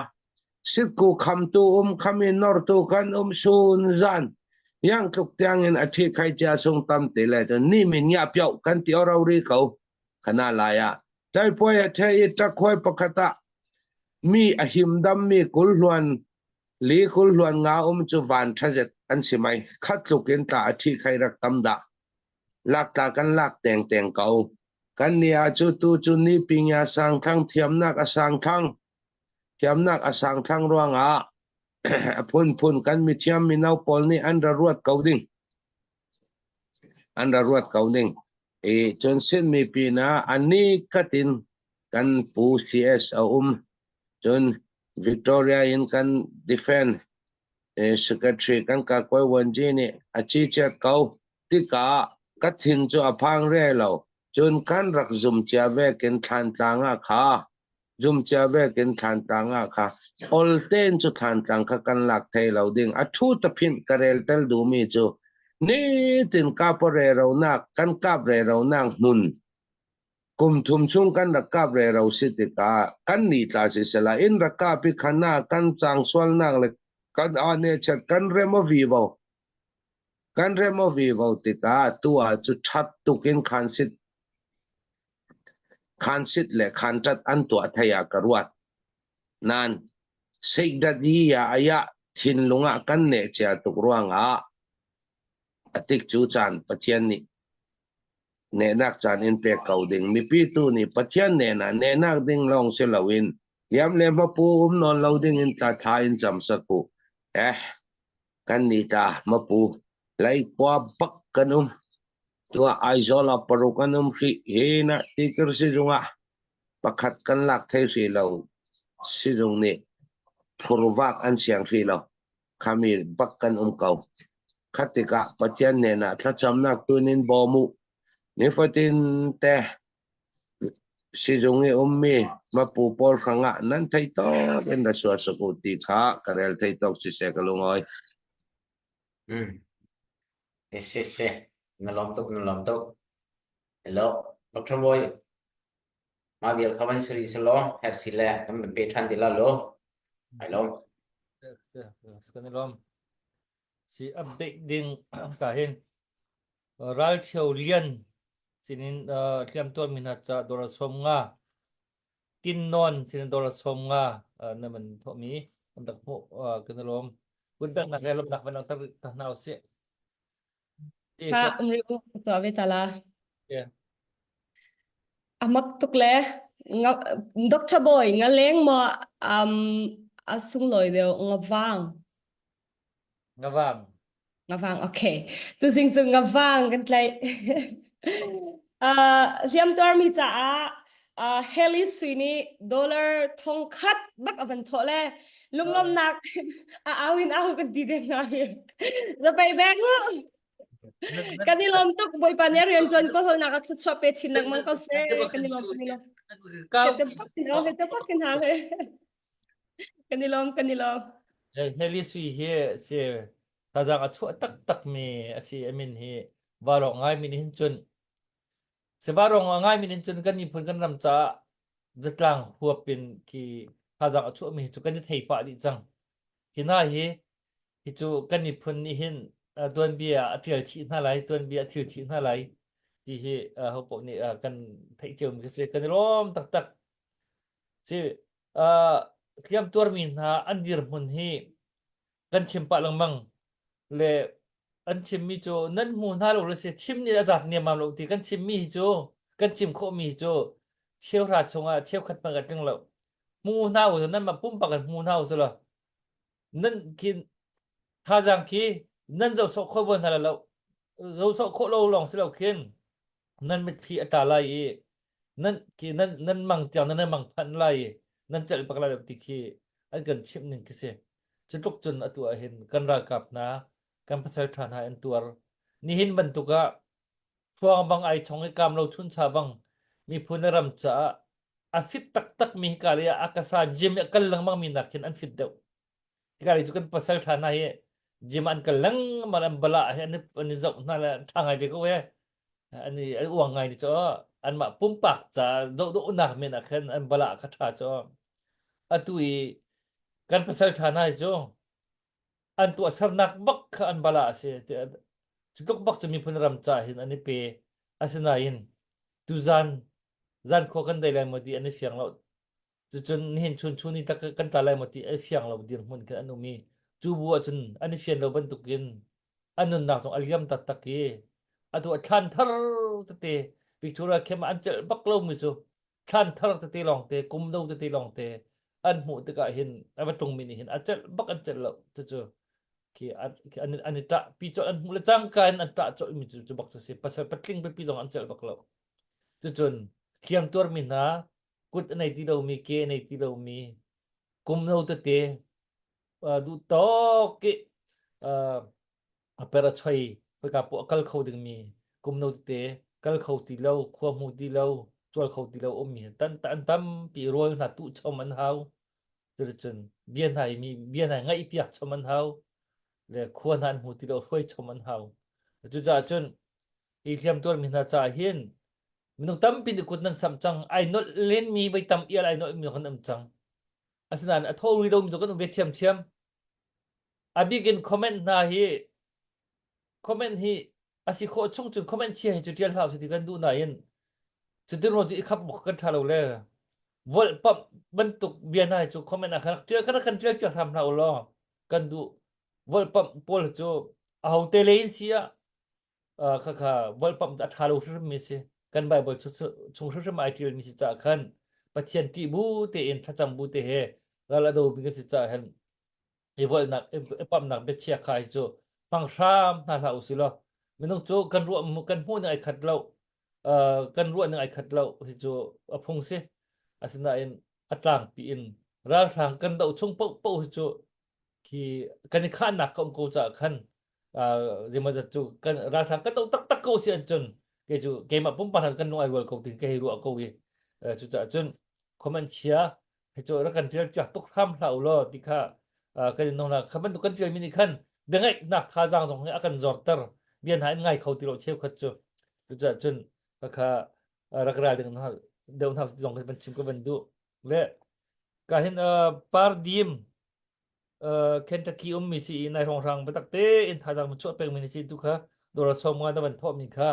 sitku kham tu um khami nor tu kan um sun zan yang tluk tiang in a thi khai cha sung tam te le to ni min ya pyau kan ti oro ri ko khana laya Taipuai a the i ṭakhuai pakhat ah mi a himdam mi kulhluan li kulhluan nga um cu van ṭhazet an si mai. Khat tluk in tla a ṭhi khai rak tam dah. Lak tla kan lak tengteng ko. Kan ni ah cu tu cu ni pingya sang thlang thiamnak a sang thlang thiamnak a sang thlang ruangah a phunphun kan mithiam mino pawl nih an ra ruat ko ding. An ra ruat ko ding. I cun Chinmi pinah a nikhat in kan pu CS a um. Cun Victoria in kan defend secretary kan kakoi Wanji nih a chichiat ko tikah ka thin cu a phang re lo. Cun kan rak zum cia vekin Thlantlang ah kha Zumcia vekin Thlantlang ah kha olten cu Thlantlang kha kan lak thei lo ding a thu ta phinh ka rel tel duhmi cu nitin kap reronak kan kap reronak hmun kum thum chung kan rak kap rero si tikah kan ni tla si sela in rak kap i khana kan chang sualnak le kan ane chat kan remo vivo kan remo vivo tikah tu ah cu that tukin khan sit Khansit le khanṭat an tuah thei ah ka ruat. Nain seikdat yi ah ayah thinlung ah kan neh cia tuk ruangah a tik cu caan Pathian nih nehnak caan in pek ko ding. Mipi tu nih Pathian nehnak nehnak ding lawng si loin liam le hmapu um nawn lo ding in tla thla in cam sak u. Eh, kan ni ta mapu laikua bak kan um. Tuah Aizawl ah paruk an um hrih. Hi na tikir sizung ah pakhat kan lak thei hrih lo. Sizung nih phurvak an siang hrih lo. Khami bak kan um ko. Khat tikah Pathian nen ah thlacamnak tun in bawm u. Nifatin te sizung i ummi mapu pawl hrangah nan thei tawk in ra sual sak u ti kha ka rel thei tawk siseh ka lungawi. Mm. Si si na lawm tuk na lawm tuk. Hello Dr. Boy mah vial kha van suri selaw her si le kan pe ṭhan ti la lo. Ai lawm. Kan i lawm. Si update ding ka hin ral Thio Lian sinin hliam tuar mi hna ca dawr som nga tin non sinin dawr som nga na man thawhmi kan rak hmuh kan i lawm. Kutbeknak le lawmhnak van langhter ta hna usih. Ha um ri u tuah ve ta la. A mak tuk le nga Dr. Boy nga leng mo um a sunglawi deuh nga vang. Nga vang. Nga vang okay. Tuzing cu nga vang kan tlaih. Uh, hliamtuarmi caah uh, Haley Sui nih dollar thong khat bak a van thawh le lunglawmnak a au in au kan ti deng hna hi. Zapei beng kan i lawm tuk Bawipa nih a rian ṭuan ko holnak a thluachuah pe chin lengmang ko seh. Kan i lawm kan i lawm. Hete pak in au hete pak in hal he. Kan i lawm kan i lawm. Haley Sui hi si Thazaang a chuah taktakmi a si. A min hi Varawng ngaimi nih hin cun si varawng a ngaimi nih cun kan miphun kan ram caah zatlang huap in khi thazaang a chuahmi hi cu kan i thei pah dih cang. Hi hna hi hi cu kan miphun nih hin tuanbia a ṭial chih hna lai, tuanbia a thil chih hna lai ti hi hopaoh nih kan theih ciomi khi si. Kan i lawm taktak. Si hliam tuarmi hna an dirhmun hi kan chim pah lengmang le an chimmi cu nan hmu hna lo le si chim nih a zat niamam lo ti kan chimmi hi cu kan chim khawhmi hi cu cheuhra chungah cheukhat hmanh kan tling lo hmu hna u nan mah pumpak in hmu hna u sila nan khi thazaang khi. Nan zoh sawh kho bal hna lo. Zoh sawh khawh lo lawng si lo khin nan mitthli a tla lai i nan khi nan nan mang tiang nan mang phanh lai i nan celh bak lai lo ti khi an kan chimh ning khi si. Cu tluk cun atu ah hin kan ralkap hna kan pasal ṭha hna an tuar. Nihin bantuk ah Thuang bang ai chong i kam lo chuncha bang miphun le ram caah a fit taktak mi hika lei ah a kasa gym i a kal lengmang mi nak khin an fit deuh. Hika lei cu kan pasal ṭha hna hi gym an kal lengmang an bala hi an i, an i zoh hna le an ṭha ngai ve ko e. An i an uang ngai ni cu anmah pumpak ca zohdawhnak men ah khan an bala kha ṭha cu. Atu i kan pasal ṭha hna hi cu an tuahsernak bak kha an bala a si. Cu tluk bak cu miphun ram ca hin an i pe. Asinain tuzan zan khua kan dei lai maw ti an i fiang lo. Cucun nihin chun chun i kan tla lai maw ti ai fiang lo dirhmun khin an um i cu bu ahcun an i fian lo bantukin an nunnak zong a liam taktak i atu a thlan thar tete Victoria camp ah an celh bak lomi cu thlan thar tete lawngte kum do tete lawngte an hmuh tikah hin a va tlungmi nih hin a celh bak an celh lo cucu khi an an i ṭah pi colh an hmuh le cangka in an ṭah colh mi cu cu bak cu si pasal patling pipi zong an celh bak lo cucun hliam tuarmi hna kut a nei ti lomi ke a nei ti lomi kum no tete duh tawk i a per a choi khoika poah a kal kho dingmi kum no tete kal kho ti lo khua hmu ti lo cual kho ti lo ummi tan an tampi rawl hna tuh chom an hau cuticun bia hna i mi bia hna ngaih piak chom an hau le khua hna an hmu ti lo hruai chom an hau cucaah cun hi hliam tuarmi hna caah hin minung tampi nih kut nan samh cang ai nolh lenmi voi tam ial ai nolh mi kan um cang asinain a tho rih lomi cu kan um ve ṭhiamṭhiam A bik in comment hna hi comment hi a si khawh chung cun comment chia hi cu ṭial hlah usih ti kan duh nain cutin ruang cu i khap bak kan ṭha lo le volhpamh bantuk bia hna hi cu comment ah khan rak ṭial kan rak kan ṭial piak hram hlah u law kan duh volhpamh pawl cu ahote lei in si ah khakha volhpamh a ṭha lo hrimhrim mi si kan Bible chung hrimhrim ai ṭial mi si caah khan Pathian ṭih bu tein thlacam bu te he ral a do mi kan si caah hin i volhnak i pamnak biachia kha hi cu hmang hram hna hlah usih law minung cu kan ruah kan hmuh ning ai khat lo kan ruah ning ai khat lo hi cu a phung si asinain a tlangpi in ralhrang kan doh chung paoh paoh hi cu khi kan i khahnak ka um ko caah khan zeimawzat cu kan ralhrang kan doh taktak ko si ahcun kei cu keimah pumpak kan lung ai rual ko tin ka hei ruah ko i cucaah cun comment chia hi cu rak kan tial piak tuk hram hlah u law ti kha kan in nong kha bantuk kan tialmi nih khan biangaihnak thazaang zong hi a kan zorter bia hna in ngai kho ti lo cheukhat cu cucaah cun kha rak ral ding deuh hna zong kan chim ka van duh le ka hin pardim Kentucky ummi si i nai hrawnghrang biatak tein thazaang na chuah pengmi na si tu kha dawr sawm nga na van thawhmi kha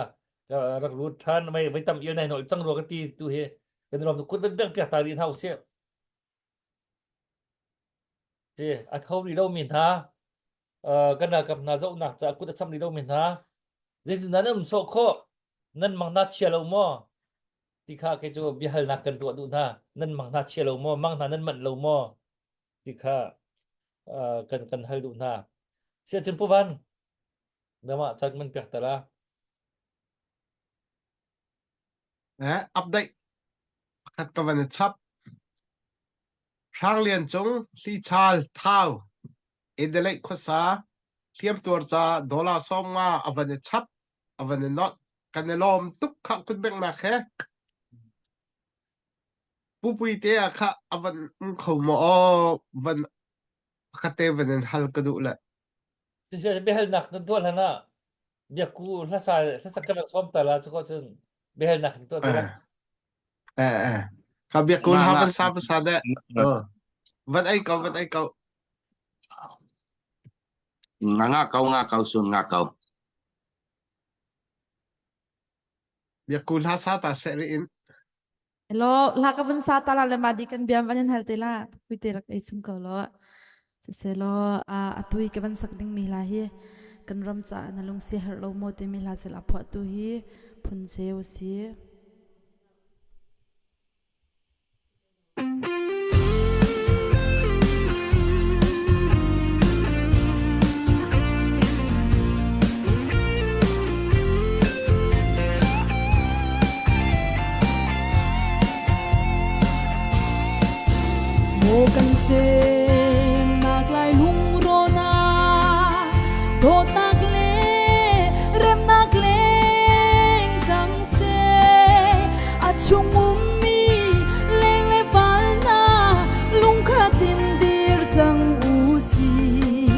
rak lut ṭhan mei voi tam il nai nolh cang rua ka ti tu hi kan ram kut van beng piak ta rih hna usih si a tho rih lomi hna kan ralkap hna zohnak caah kut a cham rih lomi hna zeitin nan um sawh khawh nan mang hna chia lo maw ti kha kei cu biahalnak kan tuah duh hna nan mang hna chia lo maw mang hna nan manh lo maw ti kha kan kan hal duh hna. Siacun Pu Van, namah caan man pek ta la. Eh, update pakhat ka van i chap. Hranglian cung hlichal thau Adelaide khuasa hliamtuar ca dollar 50 a van i chap a van i not kan i lawm tuk kha kutbengnak he Pupui te ah khah a van um kho maw aw van pakhat te van in hal ka duh le. Siseh biahalnak na tuah hlan ah biakku hlasa hlasak ka rak sawm ta la cu ko cun biahalnak na tuah te la. Eh eh ka biakku hla van sa hmasa deh. Van ei ko van ei ko. Nga nga ko nga ko sun nga ko. Biakku hla sa ta seh rih in. Hello, hla ka vun sa ta la le ma di kan biam van in hal te la. Pui te rak ei chung ko lo. Siselaw atui ka van sak ding mi hla hi kan ram ca na lung si herh lo maw timi hla sel a phuah tu hi phun cheu si. Kan semnak lai lungrawn ah dawtnak le remnak leng cang seh. A chung ummi leng le val hna lungkhat in dir cang u sih.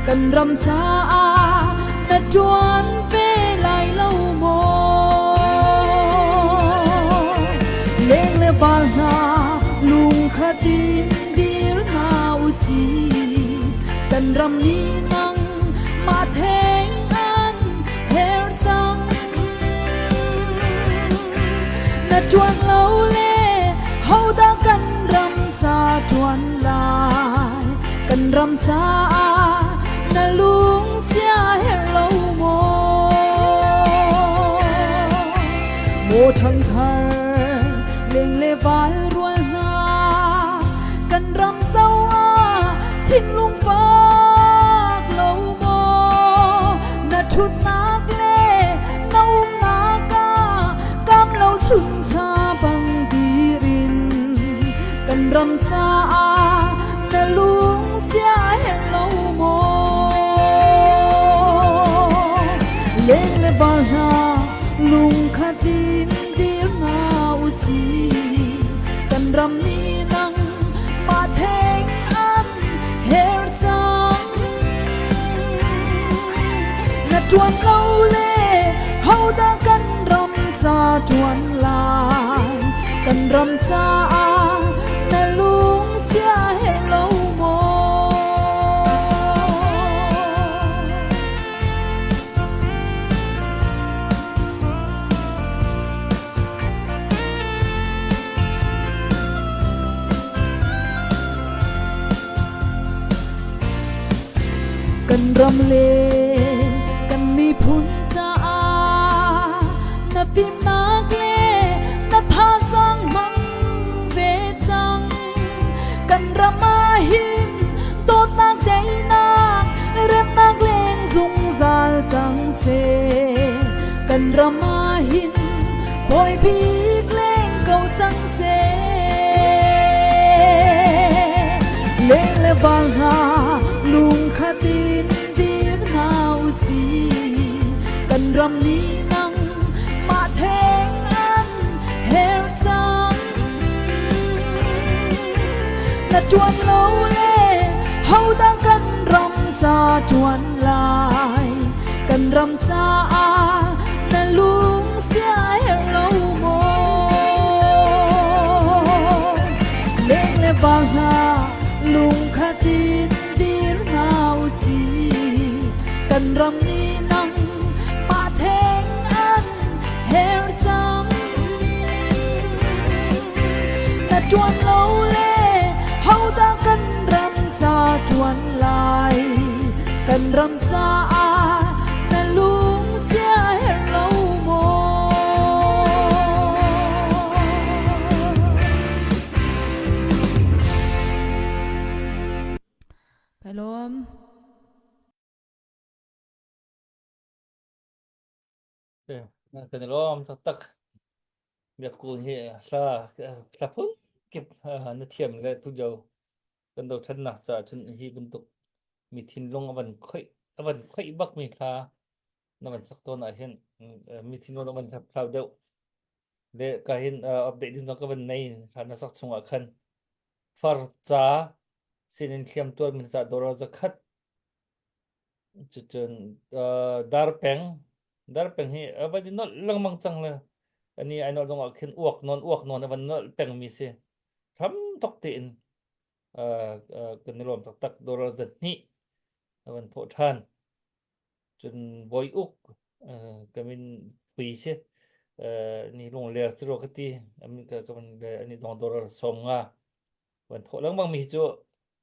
Kan ram caah na ṭuan ve lai lo maw? Leng le val hna lungkhat in dir hna u sih. Kan ram nih nang mah theng an her cang. Na ṭuan lo le hodah kan ram ca ṭuan lai? Kan ram caah na lung sia herh lo maw? Maw ṭhangthar leng le val rual hna kan ram zo ah thinlung fak lo maw? Na ṭhutnak le na umnak ah kam lo chuncha bang dir in kan ram caah na lung sia herh lo maw? Leng le val hna lungkhat in dir hna u sih kan ram nih nang mah theng an her cang na ṭuan lo le hodah kan ram ca ṭuan lai kan ram caah na lung sia herh lo maw? Kan ram le kan miphun caah na fimnak le na thazaang hmang ve cang. Kan ram ah hin dawtnak daihnak remnak leng zungzal cang seh. Kan ram ah hin bawi bik leng ko cang seh. Leng le val hna lungkhat in dir hna u sih. Kan ram nih nang mah theng an her cang. Na ṭuan lo le hodah kan ram ca ṭuan lai? Kan ram caah na lung sia herh lo maw? Leng le val hna lungkhat in dir hna u sih. Kan ram nih nang mah theng an her cang. Na ṭuan lo le hodah kan ram ca ṭuan lai? Kan ram caah na lung sia herh lo maw? Kai lawm. Kan i lawm taktak. Biakku hi hla hla phun kip na thiam le tulio kan dothlennak caah cun hi bantuk mi thinlung a van khoih a van khoih bak mi hla na van sak tawn ah hin mi thinlung a van hlau deuh le ka hin update ding zong ka van nei hla na sak chungah khan far ca sinin hliam tuar mi ca dollar zakhat Cucun uh, darpeng darpeng hi a van i nolh lengmang cang le ani ai nolh zongah khin uak nawn uak nawn a van nolh pengmi si hram tok tein uh, uh, kan i lawm taktak dollar zat hnih a van thawh ṭhan cun bawi uk uh, ka min pui si uh, ni lungler ciro ka ti amin ka ka van le ani dong dollar som nga van thawh lengmang mi hi cu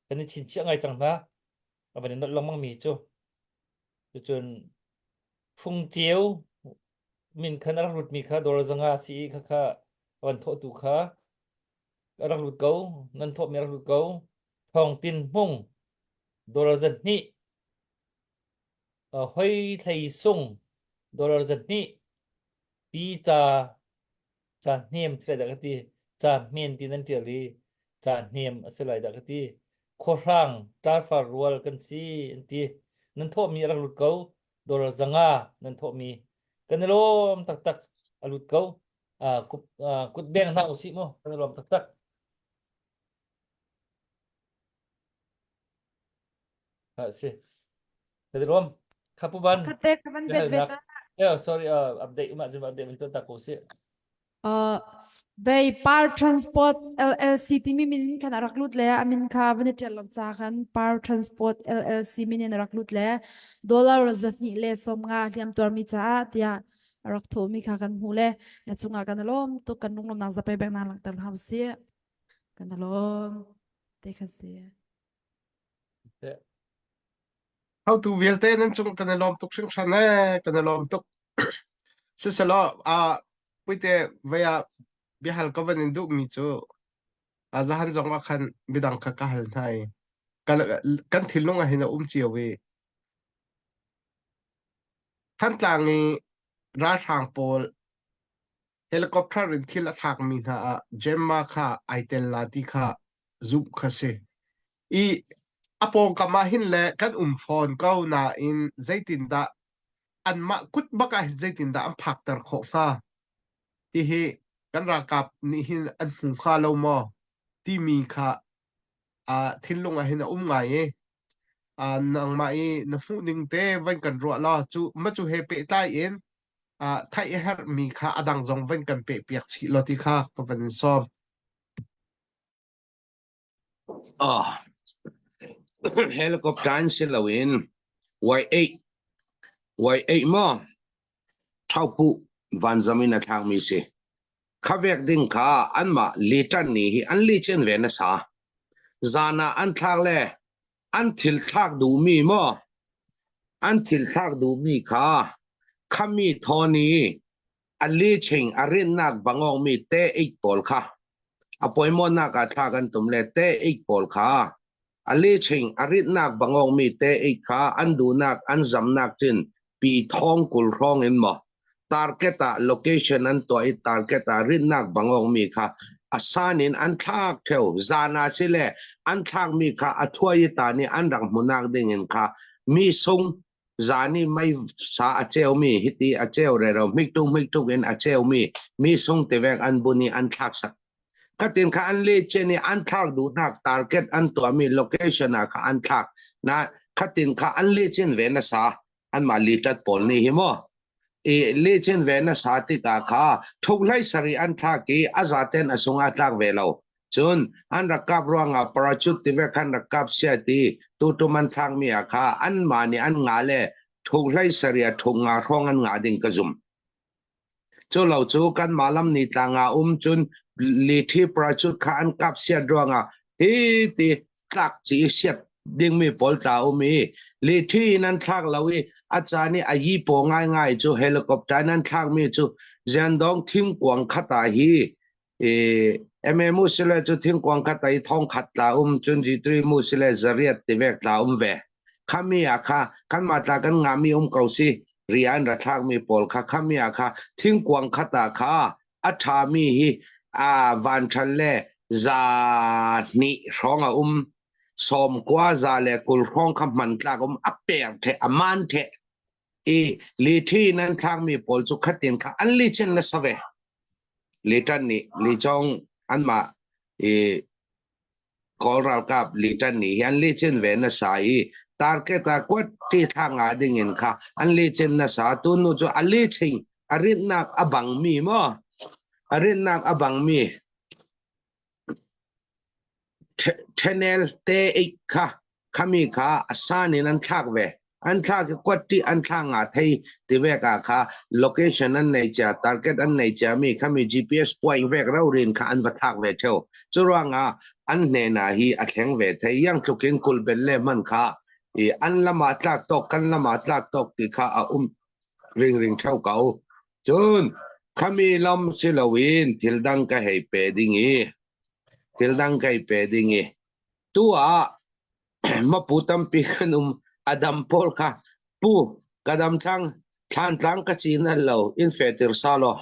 kan i chinchiah ngai cang hna a van i nolh lengmang mi cu cucun fungceu min khan a rak lut mi kha dollar zanga si i kha kha a van thawhtu kha a rak lut ko nan thawh mi a rak lut ko thawng tin hmung dollar zat hnih hoi thlei sung dollar zat hnih pi ca ca hnem thil dah ka ti ca hmen ti nan tial i. Ca hnem a si lai dah ka ti. Khuahrang ṭarfar rual kan si an ti. Nan thawhmi a rak lut ko. Dollar 500 nan thawhmi. Kan i lawm taktak a lut ko. Kut beng hna usih mu. Kan i lawm taktak. Ha si. Kan i lawm. Khapuban. Khate ka van bet vet. Yeah, sorry, update uma jum update min ta ko si. Uh, Bei Par Transport LLC timi min in khan a rak lut le a min kha van i ṭial lo ca khan Par Transport LLC min in a rak lut le dollar 250 hliam tuarmi caah tiah a rak thawhmi kha kan hmuh le na cungah kan i lawm tuk kan lunglawmnak zapei bek nak langhter hna usih kan i lawm te kha si. Hotu vialte nan cung kan i lawm tuk hringhran ee, kan i lawm tuk. Siselaw, ah puite vei ah biahal ka van in duhmi cu a zahan zong ah khan midang kha ka hal hna i kan, kan thinlung ah hin a um cio i Thantlang i ralhrang pawl helicopter in thil a thlakmi hna ah Gemma kha ai tel la ti kha zumh kha si. I a pawngkam ah hin le kan um fawn ko nain zeitindah anmah kut bak ah hin zeitindah an phakter khawh hnga? Hihi kan ralkap nih hin an hmu hnga lo maw? timi kha uh, thinlung ah hin a um ngai i uh, nangmah i na hmuh ning te van kan ruah law cu ma cu he pehtlai in uh, theih a herhmi kha a dang zong van kan peh piak chih law ti kha ka van in sawm. Oh. Helicopter in si loin Y8 Y8 maw Thaupu vanzam in a thlakmi si. Khavek ding kha anmah litan ni hi an li chen ve nasa. Zan ah an thlak le an thil thlak duhmi maw an thil thlak duhmi kha khami thawni a li ching a rinnak bangawngmi te ik pawl kha a poimawnak ah thla kan tum le te ik pawl kha A leching a ritnak bangawngmi te ei kha an duhnak an zamnak cun pi thong 20 hrawng in maw target ah location an tuah i target ah ritnak bangawngmi kha a san in an thlak theo zan ah sile an thlakmi kha a thuai i ta nih an rak hmunak ding in kha mi sung zan i mei sa a ceumi hiti a ceu rero hmiktuk hmiktuk in a ceumi mi sung tivek an bun i an thlak sak Khatin kha an le chen i an thlak duhnak target an tuahmi location ah kha an thlak. Na khatin kha an le chen ve nasa anmah litat pawl nih hi maw i le chen ve nasa tikah kha thukhlai sari an thlak i a zaten a sung a tlak ve lo. Cun an rak kap ruangah parachute ti ve khan rak kap sia ti tutum an thlakmi ah kha anmah nih an nga le thukhlai sari a thuk nga hrawng an nga ding ka zum. Cu lo cu kanmah lam ni tlang ah um cun lithi parachute kha an kap siat ruangah hi ti tlak ci siat dingmi pawl tla um i lithi in an thlak lo i a caan i a yi paw ngaingai cu helicopter in an thlakmi cu Ziandong thingkuang khat ah hi i MMU sile cu thingkuang khat ah i thong khat tla um cun G3 mu sile zariat ti vek tla um ve. Khami ah kha kanmah tla kan ngahmi um ko si rian ra thlakmi pawl kha khami ah kha thingkuang khat ah kha a ṭhami hi a vanṭhan le za hnih hrawng a um 90 za le 20 hrawng kha hmantlak um a per the a man the i lithi in an thlakmi pawl cu khatin kha an li chin na save litan nih li chong anmah i Kawl ralkap litan nih hi an licin ve nasa i target ah kuat ti thla nga ding in kha an licin nasa tu nu cu a liching a rinnak a bangmi maw a rinnak a bangmi channel te ik kha khami kha a san in an thlak ve an thlak i kwatti an thla nga thei ti vek ah kha location an nei cia target an nei cia mi khami GPS point vek ro rin kha an va thlak ve theo cu ruangah an hnena hi a thleng ve thei yang tlukin kulbel le man kha i an lama tlak tok kan lama tlak tok ti kha a um ring ring theo ko cun khami lam si loin thil dang ka hei pe ding i thil dang ka hei pe ding i tu ah mapu tampi kan um adam pawl kha pu ka dam thlang thlantlang ka cin al lo in fetir sa lo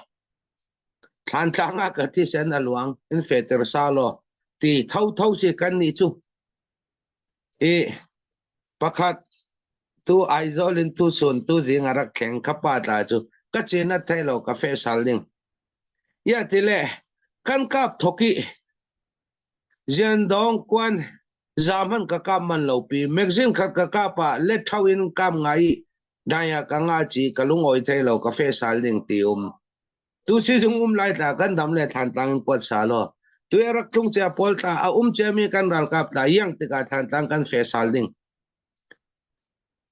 thlantlang ah ka thisen a luang in fetir sa lo. Ti thotho si kan nih cu. I pakhat tu Aizawl in tu sun tu zing a rak kheng kha pa tla cu ka chin a thei lo ka fe sal ding. Ya ti le kan kap thoki Ziandong kuan zaman ka kap man lo pi magazine khat ka kap ah let thau in kam ngai daya ka nga chi ka lung oi thei lo ka fe sal ding ti um. Tu sizung um lai tla kan dam le Thantlang in kuat sa law tu rak tlung cia pawl tla a um cia mi kan ralkap tla yang tikah Thantlang kan fe sal ding.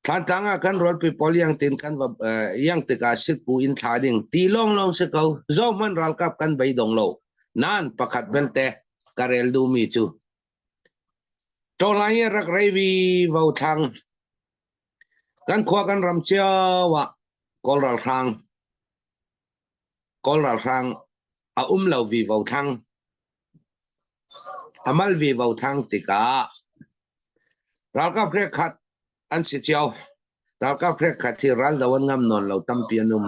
Thantlang ah kan rolpi pawl yang tin kan va yang tikah sikpu in thla ding ti long long si ko zo man ralkap kan bei dong lo nan pakhat belte ka rel du mi cu Tolai rak rei vi vo thang kan khua kan ram cio ah Kawl ralhrang Kawl ralhrang a um lo vi vo thang a mal vi vo thang tikah ralkap khat an si cio ralkap khat hi ral do an ngam nawn lo tampi an um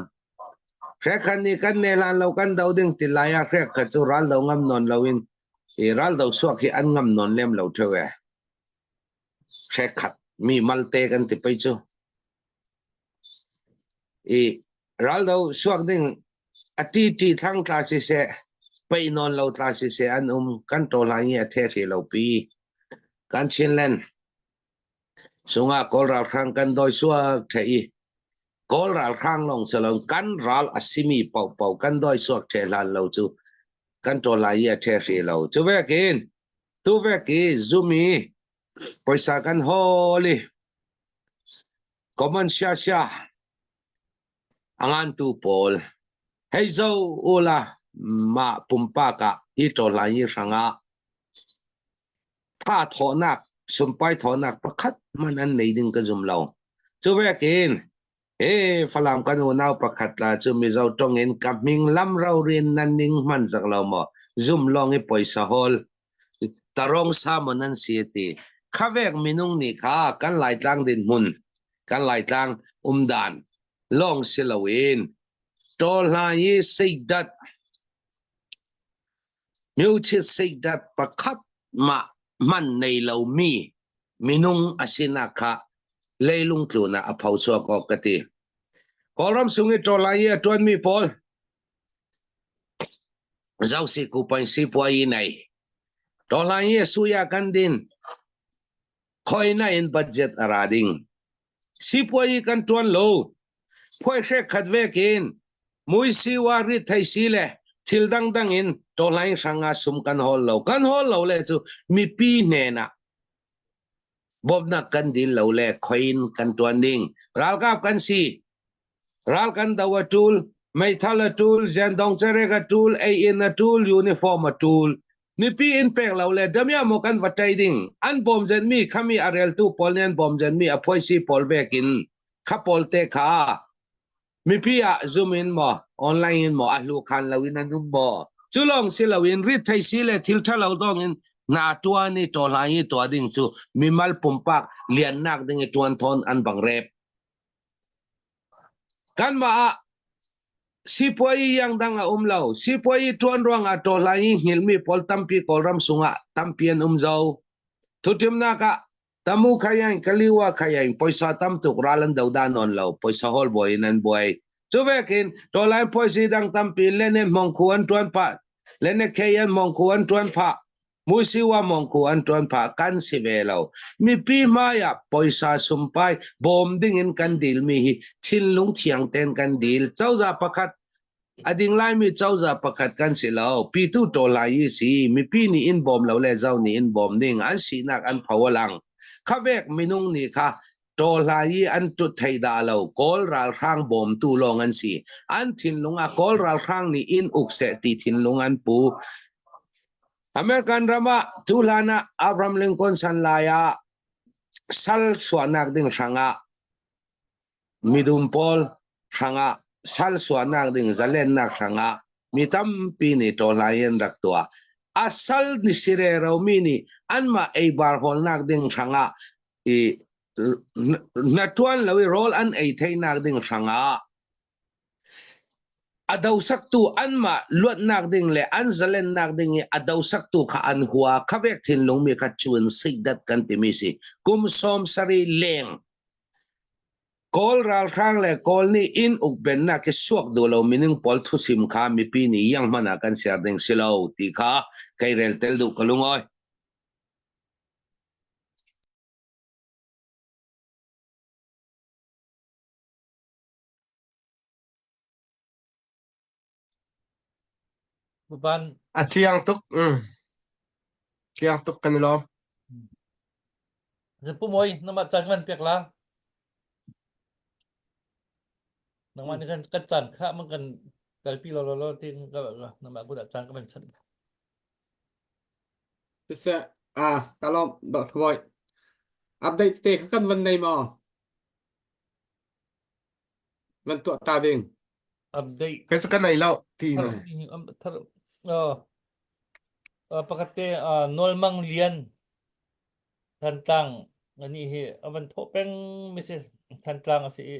Hrekhat nih kan ne lan lo kan do ding ti lai ah hrekhat cu ral do ngam nawn lo in i ral do suak hi an ngam nawn lem lo theu e hrekhat mi malte kan ti pei cu I raldo suak ding a ti ti thlang tla si seh pei nawn lo tla si seh an um kan to lai i a the hri lo pi kan Chinland sungah Kawl ralhrang kan doi suak the i Kawl ralhrang long si lo kan ral a simi paohpaoh kan doi suak the hlan lo cu kan to lai i a the hri lo cu vekin tu vek i zumi poisa kan hawl i Common siasia a ngantu pawl hei zo ula mah pumpak ah hi ṭawlai hi hrangah tha thawhnak sumpai thawhnak pakhat hmanh an nei ding ka zum lo. Cu vekin e Falam kan unau pakhat la cu Mizo tong in ka hming lam rorin nan ning hman zak lo maw zum long i poisa hawl tarong sa maw nan si ti khavek minung nih kha kan Laitlang dinhmun kan Laitlang umdan lawng si loin ṭawl hna i seidat myothit seidat pakhat mah man nei lomi minung a sinak kha leilung tlun ah a pho chuak awk ka ti. Kawlram sung i ṭawl lai i a ṭuanmi pawl Zosi kupain sipuai nei. Tawhlan i suya kan din. Khoina in budget a ra ding. Sipuai kan tuan lo. Phoi hre khat vekin mui siwa ri thei si le thil dangdang in tawhlain hranga sum kan hol lo. Kan hol lo le cu mipi hnenah bawmhnak kan dil lo le khoin kan tuan ding. Ralkap kan si. Ral kan do a ṭul, meithal a ṭul, zendong cerek a ṭul, ei-inn a ṭul, uniform a ṭul. Mipi in pek lo le damiah maw kan va ṭei ding. An bawmzenmi khami a reltu pawl nih an bawmzenmi a phuaisi pawl vekin kha pawl te kha mipi ah Zoom in maw online in maw a hlu khan lo in an um maw. Cu lawng si loin rit thei si le thil ṭhalo dong in hna ṭuan i ṭawhlai i tuah ding cu mimal pumpak liannak ding i ṭuan thawn an bang rep. Kanmah ah sipuayi iangdang a um lo. Sipuayi ṭuan ruangah ṭawhlai i hngilhmi pawl tampi Kawlram sungah tampi an um zau. Thuṭimnak ah Tamu khayain, Kaliwa khayain poisa tam tuk ral an do dah nawn lo. Poisa hawl buai in an buai. Cu vekin ṭawlai phuaisi dang tampi lene hmongkhu an ṭuan pah, lene khei an hmongkhu an ṭuan phah. Muisiwa mongku an ṭuan phah kan si ve lo. Mipi hmai ah poisa sumpai bawm ding in kan dilmi hi thinlung thiang tein kan dil. Cozah pakhat a ding laimi cozah pakhat kan si lo. Pitu ṭawl lai i si. Mipi nih in bawm lo le zo nih in bawm ding an sinak an pho a lang. Khavek minung nih kha ṭawlhlai i an tut thei dah lo. Kawl ralhrang bawmtu lawng an si. An thinlung ah Kawl ralhrang nih in uk seh ti thinlung an pu. American ram ah tuhlan ah Abraham Lincoln san lai ah sal chuahnak ding hrangah midum pawl hrangah sal chuahnak ding zalennak hrangah mi tampi nih ṭawlai in rak tuah. A sal ni sire romi nih anmah eibar hawlnak ding hrangah i na ṭuan lo i rawl an ei theinak ding hrangah. A dosaktu anmah luatnak ding le an zalennak ding i a dosaktu kha an hua kha vek thinlung mi kha cun seihdat kan timi si. Kum 70 leng Kawl ralhrang le Kawl nih inn ukbennak i suak duh lo minung pawl thusim kha mipi nih iang hmanh ah kan ser ding si lo ti kha kei rel tel duh ka lungawi. Ban A tliang tuk. Mm. Tliang tuk kan i lawm. Pu Moi, namah caan kan pek la. Nangmah nih kan kan caan kha man kan kalpi lo lo lo tin ka namah kut ah caan ka van chanh. Siseh, ah, ka lawm, Dr. Boy. Update te kha kan van nei maw? Van tuah ta ding. Update. Kei cu ka nei lo ti Thar, thar, uh, pakhat te uh, Nawlmang Lian Thantlang ani hi a van thawh peng mi si Thantlang a si i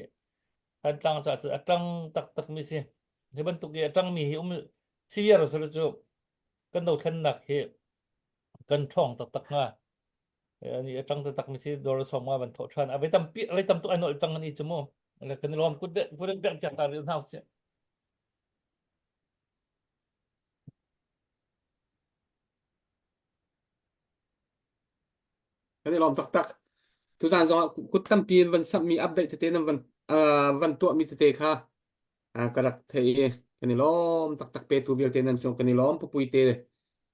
Thantlang caah cun a ṭang taktak mi si. Hi bantuk i a ṭangmi hi um si viar sal cu kan dothlennak hi kan ṭhawng taktak hnga. Ani a ṭang taktak mi si dawr som nga van thawh ṭhan. A voi tampi a voi tam tuk ai nolh cang ani cu mu. Kan i lawm kut kut in pek piak ta rih hna usih. Kan i lawm taktak. Tuzaan zong ah kut tampi in van samhmi update tete nan van uh, van tuahmi tete kha uh, ka rak thei i kan i lawm taktak petu vialte nan cung kan i lawm pupui te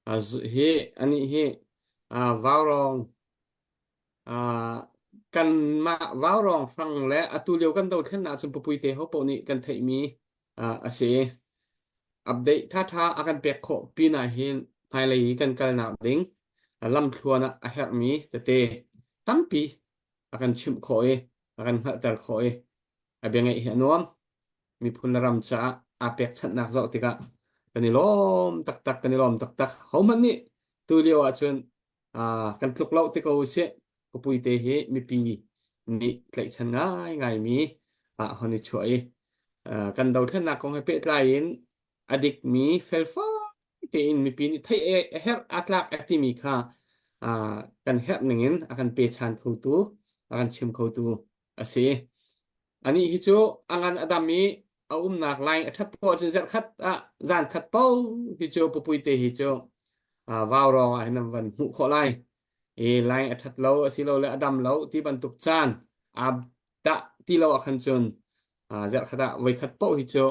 uh, hi ani hi uh, vaurawng uh, kanmah vaurawng hrang le atu lio kan dothlennak cun pupui te ho paoh nih kan theihmi uh, a si. Update ṭhaṭha a kan pek khawh pinah hin hmailei i kan kalnak ding lamthluan ah a herhmi tete tampi a kan chimh khawh i a kan hngalhter khawh i a bia ngaih hi a nuam. Miphun le ram caah aa pekchanhnak zoh tikah kan i lawm taktak, kan i lawm taktak. Hohmanh nih tu lio ahcun kan tluk lo ti ko usih. Ka puite hi mipi nih tlaihchan ngaingaimi ah hon i chuah i kan dothlennak kong he pehtlai in a dikmi felfai tein mipi nih theih a herh aa tlak a timi kha kan herh ningin a kan pechan khotu a kan chim khotu a si. Anih hi cu a ngan a dam i a umnak line a ṭhat poah cun zarhkhat ah zan khat paoh hi cu pupuite hi cu vaurawng ah hin an van hmuh khawh lai. I line a ṭhat lo asilole a dam lo ti bantuk caan aa dah ti lo ah khan cun zarhkhat ah voikhat paoh hi cu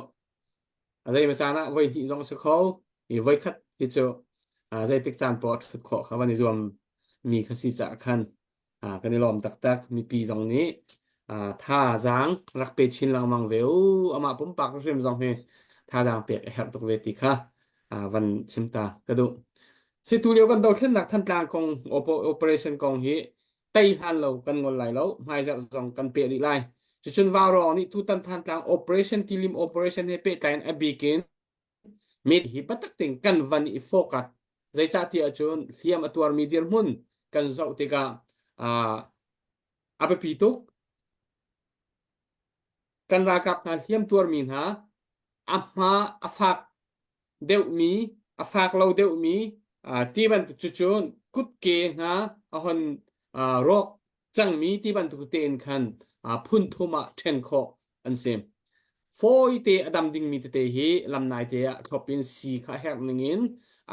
a zeimaw caan ah voi hnih zong a si kho i voikhat hi cu zeitik caan poah ṭhut khawh kha van i zuam mi kha si caah khan kan i lawm taktak. Mipi zong nih thazaang rak pe chin lengmang ve u. Amah pumpak hrim zong hi thazaang pek a herh tuk ve ti kha van chim ta ka duh. Si tu lio kan dothlennak Thantlang kong operation kong hi tei hlan lo kan ngol lai lo hmaizarh zong kan peh rih lai. Cucun Vaurawng nih tutan Thantlang operation tilim operation he pehtlai in a bik in mit hi patak ting kan van i focus zeicah ti ahcun hliam a tuarmi dirhmun kan zoh tikah a biapi tuk kan ralkap hna hliam tuarmi hna a hma a fak deuhmi a fak lo deuhmi ti bantuk cucun kutke hna a hon rawk cangmi ti bantuk tein khan phun thum ah ṭhen khawh an si. Fawite a dam dingmi tete hi lamnai te ah thlop in sii kha a herh ningin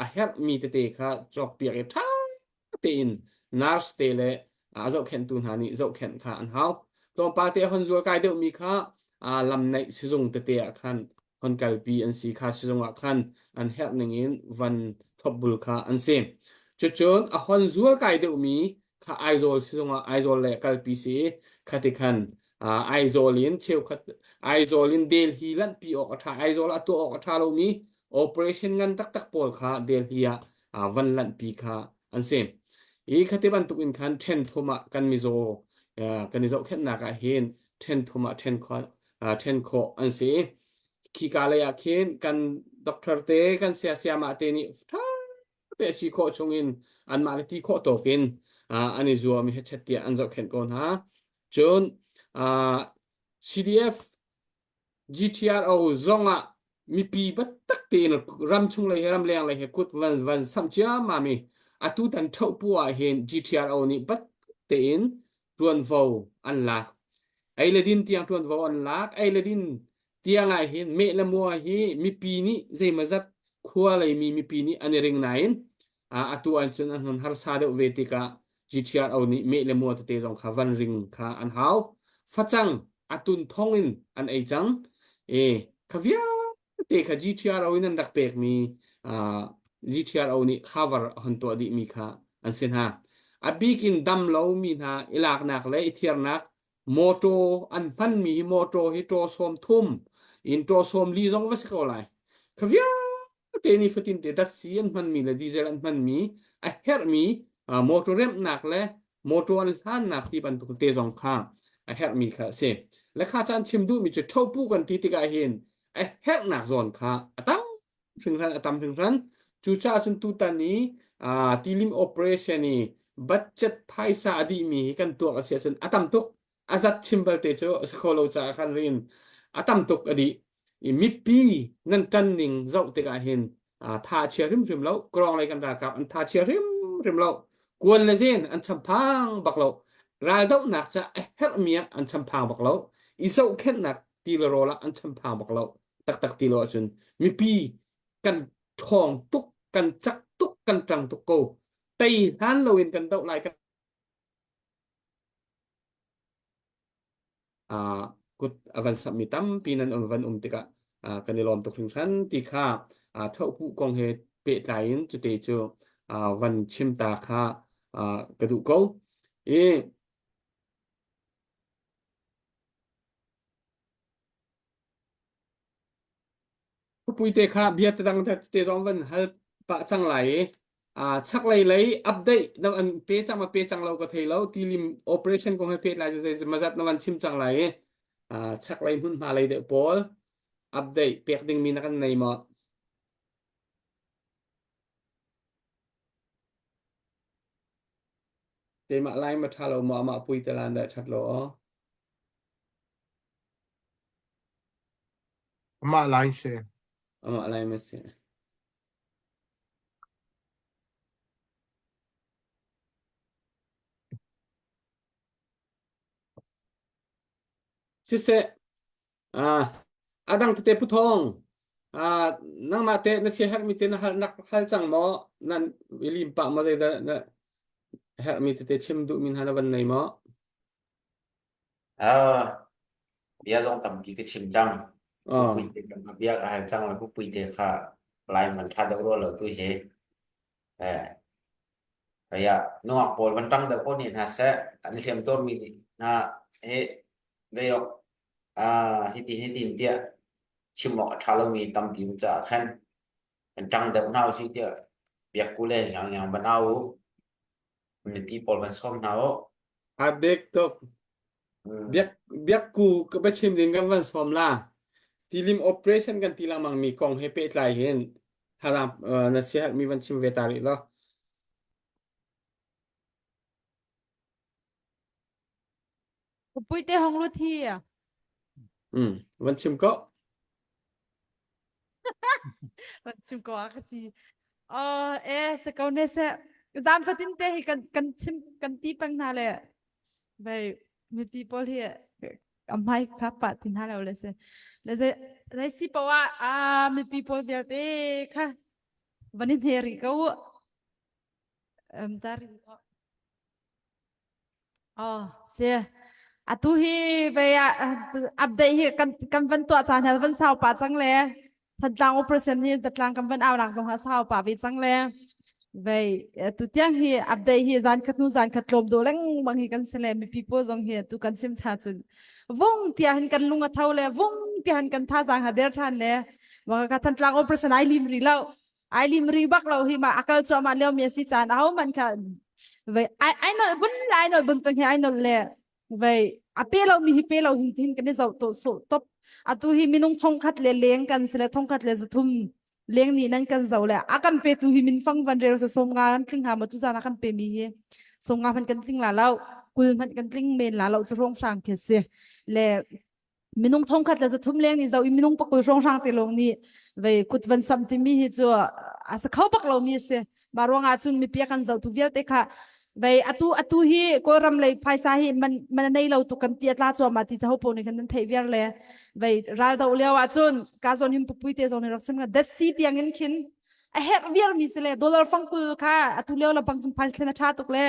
a herhmi tete kha cawkpiak i ṭha tein nurse te le a zohkhenhtu hna nih zohkhenh kha an hau. Tlawmpal te a hon zual kai deuhmi kha lam naih sizung tete ah khan hon kalpi an si kha sizung ah khan an herh ningin van thlopbul kha an si. Cucun a hon zual kai deuhmi kha Aizawl sizung ah Aizawl le kalpi si khati khan Aizawl in cheukhat Aizawl in Delhi lanhpi awk a ṭha Aizawl ah tuah awk a ṭha lomi operation ngan taktak pawl kha Delhi ah van lanhpi kha an si. I khati bantuk in khan ṭhen thum ah kan mizaw kan i zohkhenhnak ah hin ṭhen thum ah ṭhen khawh ṭhen khawh an si. Khika lei ah khin kan doctor te kan saya sayamah te nih ṭha te a si khawh chungin anmah le ti khawh tawk in an i zuam i hechet tiah an zohkhenh ko hna. Cun CDF GTRO zong ah. Mipi biatak tein ram chung lei he ramleng lei he kut van van samh ciammam i atu tan ṭhohpu ah hin GTRO nih bat tein ṭuanvo an lak. Ei le din tiang ṭuanvo an lak. Ei le din tiang ah hin meh le mua hi mipi nih zeimawzat khua lei mi mipi nih an i ring nain atu ah cun an hun harsa deuh ve tikah GTRO nih meh le mua tete zong kha van ring kha an hau. Facang atun thong in an ei cang. E kha vialte kha GTRO in an rak pekmi GTRO nih cover a hon tuah dihmi kha an si hna. A bik in dam lomi hna i laknak le i thiarnak motor an hmanmi hi motor hi taw sawm thum in taw sawm li zong va si ko lai. Kha vialte ni fatin te datsi an hmanmi le diesel an hmanmi a herhmi motor remhnak le motor an hlannak ti bantuk te zong kha a herhmi kha a si. Le kha caan chim duhmi cu thopu kan ti tikah hin a herhnak zawn kha a tam hringhran a tam hringhran. Cucaah cun tutan i tilim operation i budget phaisa a dihmi hi kan tuak a si ahcun a tam tuk. A zat chim balte cu a si kho lo caah khan rin a tam tuk a dih. I mipi nan ṭan ning zoh tikah hin tha a chia hrimhrim lo. Kawlawng lei kan ralkap an tha chia hrimhrim lo. Kuan le zen an champhang bak lo. Raldohnak ca a herhmi ah an champhang bak lo. I zohkhenhnak ti le rawl ah an champhang bak lo. Taktak ti lo ahcun mipi kan ṭhawng tuk, kan cak tuk, kan ṭang tuk ko. Tei hlan loin kan doh lai. Uh, kut a van sammi tampi nan um van um tikah uh, kan i lawm tuk hringhran ti kha uh, thohpu kong he pehtlai in cute cu uh, van chim ta kha uh, ka duh ko. I Puite kha bia te dang te zong van hal pah cang lai i uh, chaklei lei update na an pe cang ma pe cang lo ka thei lo tilim operation kong he pet lai cu zei mazat na van chim cang lai i uh, chaklei hmunhma lei deuh pawl update pek ding mi na kan nei maw? Keimah lai ma tha lo maw amah pui te lan dah that lo aw? Amah lai si. Amah lai ma si. Siseh, ah, adang tete pu thong, ah, nangmah te na siaherhmi te na hal nak hal cang maw? Nan i lim pah maw zeidah na herhmi tete chim duhmi hna na van nei maw? Ah, bia zong tampi ka chim cang. Ah. Pupui te kan bia ka hal cang le pupui te kha lai man tha deuh rua lo tu hi. Eh, kaya nungak pawl van tang deuh ko ni hna seh an hliam tawn mi nih hna he gayok ah hiti hitin tiah chim awk a tha lomi tampi um caah khan kan tang deuh hna usih tiah biak ku le yang yang ban au mipi pawl van sawm hna u. A bek tuk. Biak biak ku ka biachim ding kan van sawm la. Tilim operation kan ti lengmang mi kong he pehtlai hin haram na siaherh mi van chim ve ta rih law. Puite hong lut hi. Mm, van chim ko. Van chim ko a ka ti. Oh, eh, se ko ne se. Zam fatin te hi kan kan chim kan ti peng hna le. Vai mipi pawl hi amai kha pa tin hna lo le se. Le se zai si pawa a mipi pawl vialte kha van in heri ko. Um tar Oh, si. Atu hi vei ah update hi kan kan van tuah caan hi van sau pa cang le Thantlang operation hi zatlang kan van au nak zong ha sau pa ve cang le vei tu tiang hi update hi zan khat nu zan khat tlawm do lengmang hi kan si le mipi pawl zong hi tu kan sim cha cun vung tia hin kan lung a tho le vung tia hin kan thazaang ha der than le wa ka Thantlang operation ai lim ri lo ai lim ri bak lo hi ma akal chu ama leo mi si caan aho man kha vei ai ai nol bun ai nol bun peng hi ai nol le vei a pe lo mi hi pe lo hin tin kan i zo to so top atu hi minung thong khat le leng kan sile thong khat le zathum leng ni nan kan zo le a kan pe tu hi min fang van rel so som nga kan tling ha ma tu zana kan pe mi hi som nga man kan tling la lo kul man kan tling men la lo chu rong sang ke si le. Minung thongkhat le 300 leng nih zo i minung pakul hrawnghrang te lawng nih vei kut van sam timi hi cu a sa kho bak lomi a si. Mah ruangah cun mipi a kan zohtu vialte kha vei atu atu hi Kawlram lei phaisa hi man man a nei lo tuk kan ti a tla cuahmah ti caho pawl nih khan nan theih viar le vei ral doh lio ah cun ka zawn hin pupui te zawn hi rak chim nga datsi tiang in khin a herh viar mi si le dollar fangkul kha atu lio la bang cun phaisa thlen a tha tuk le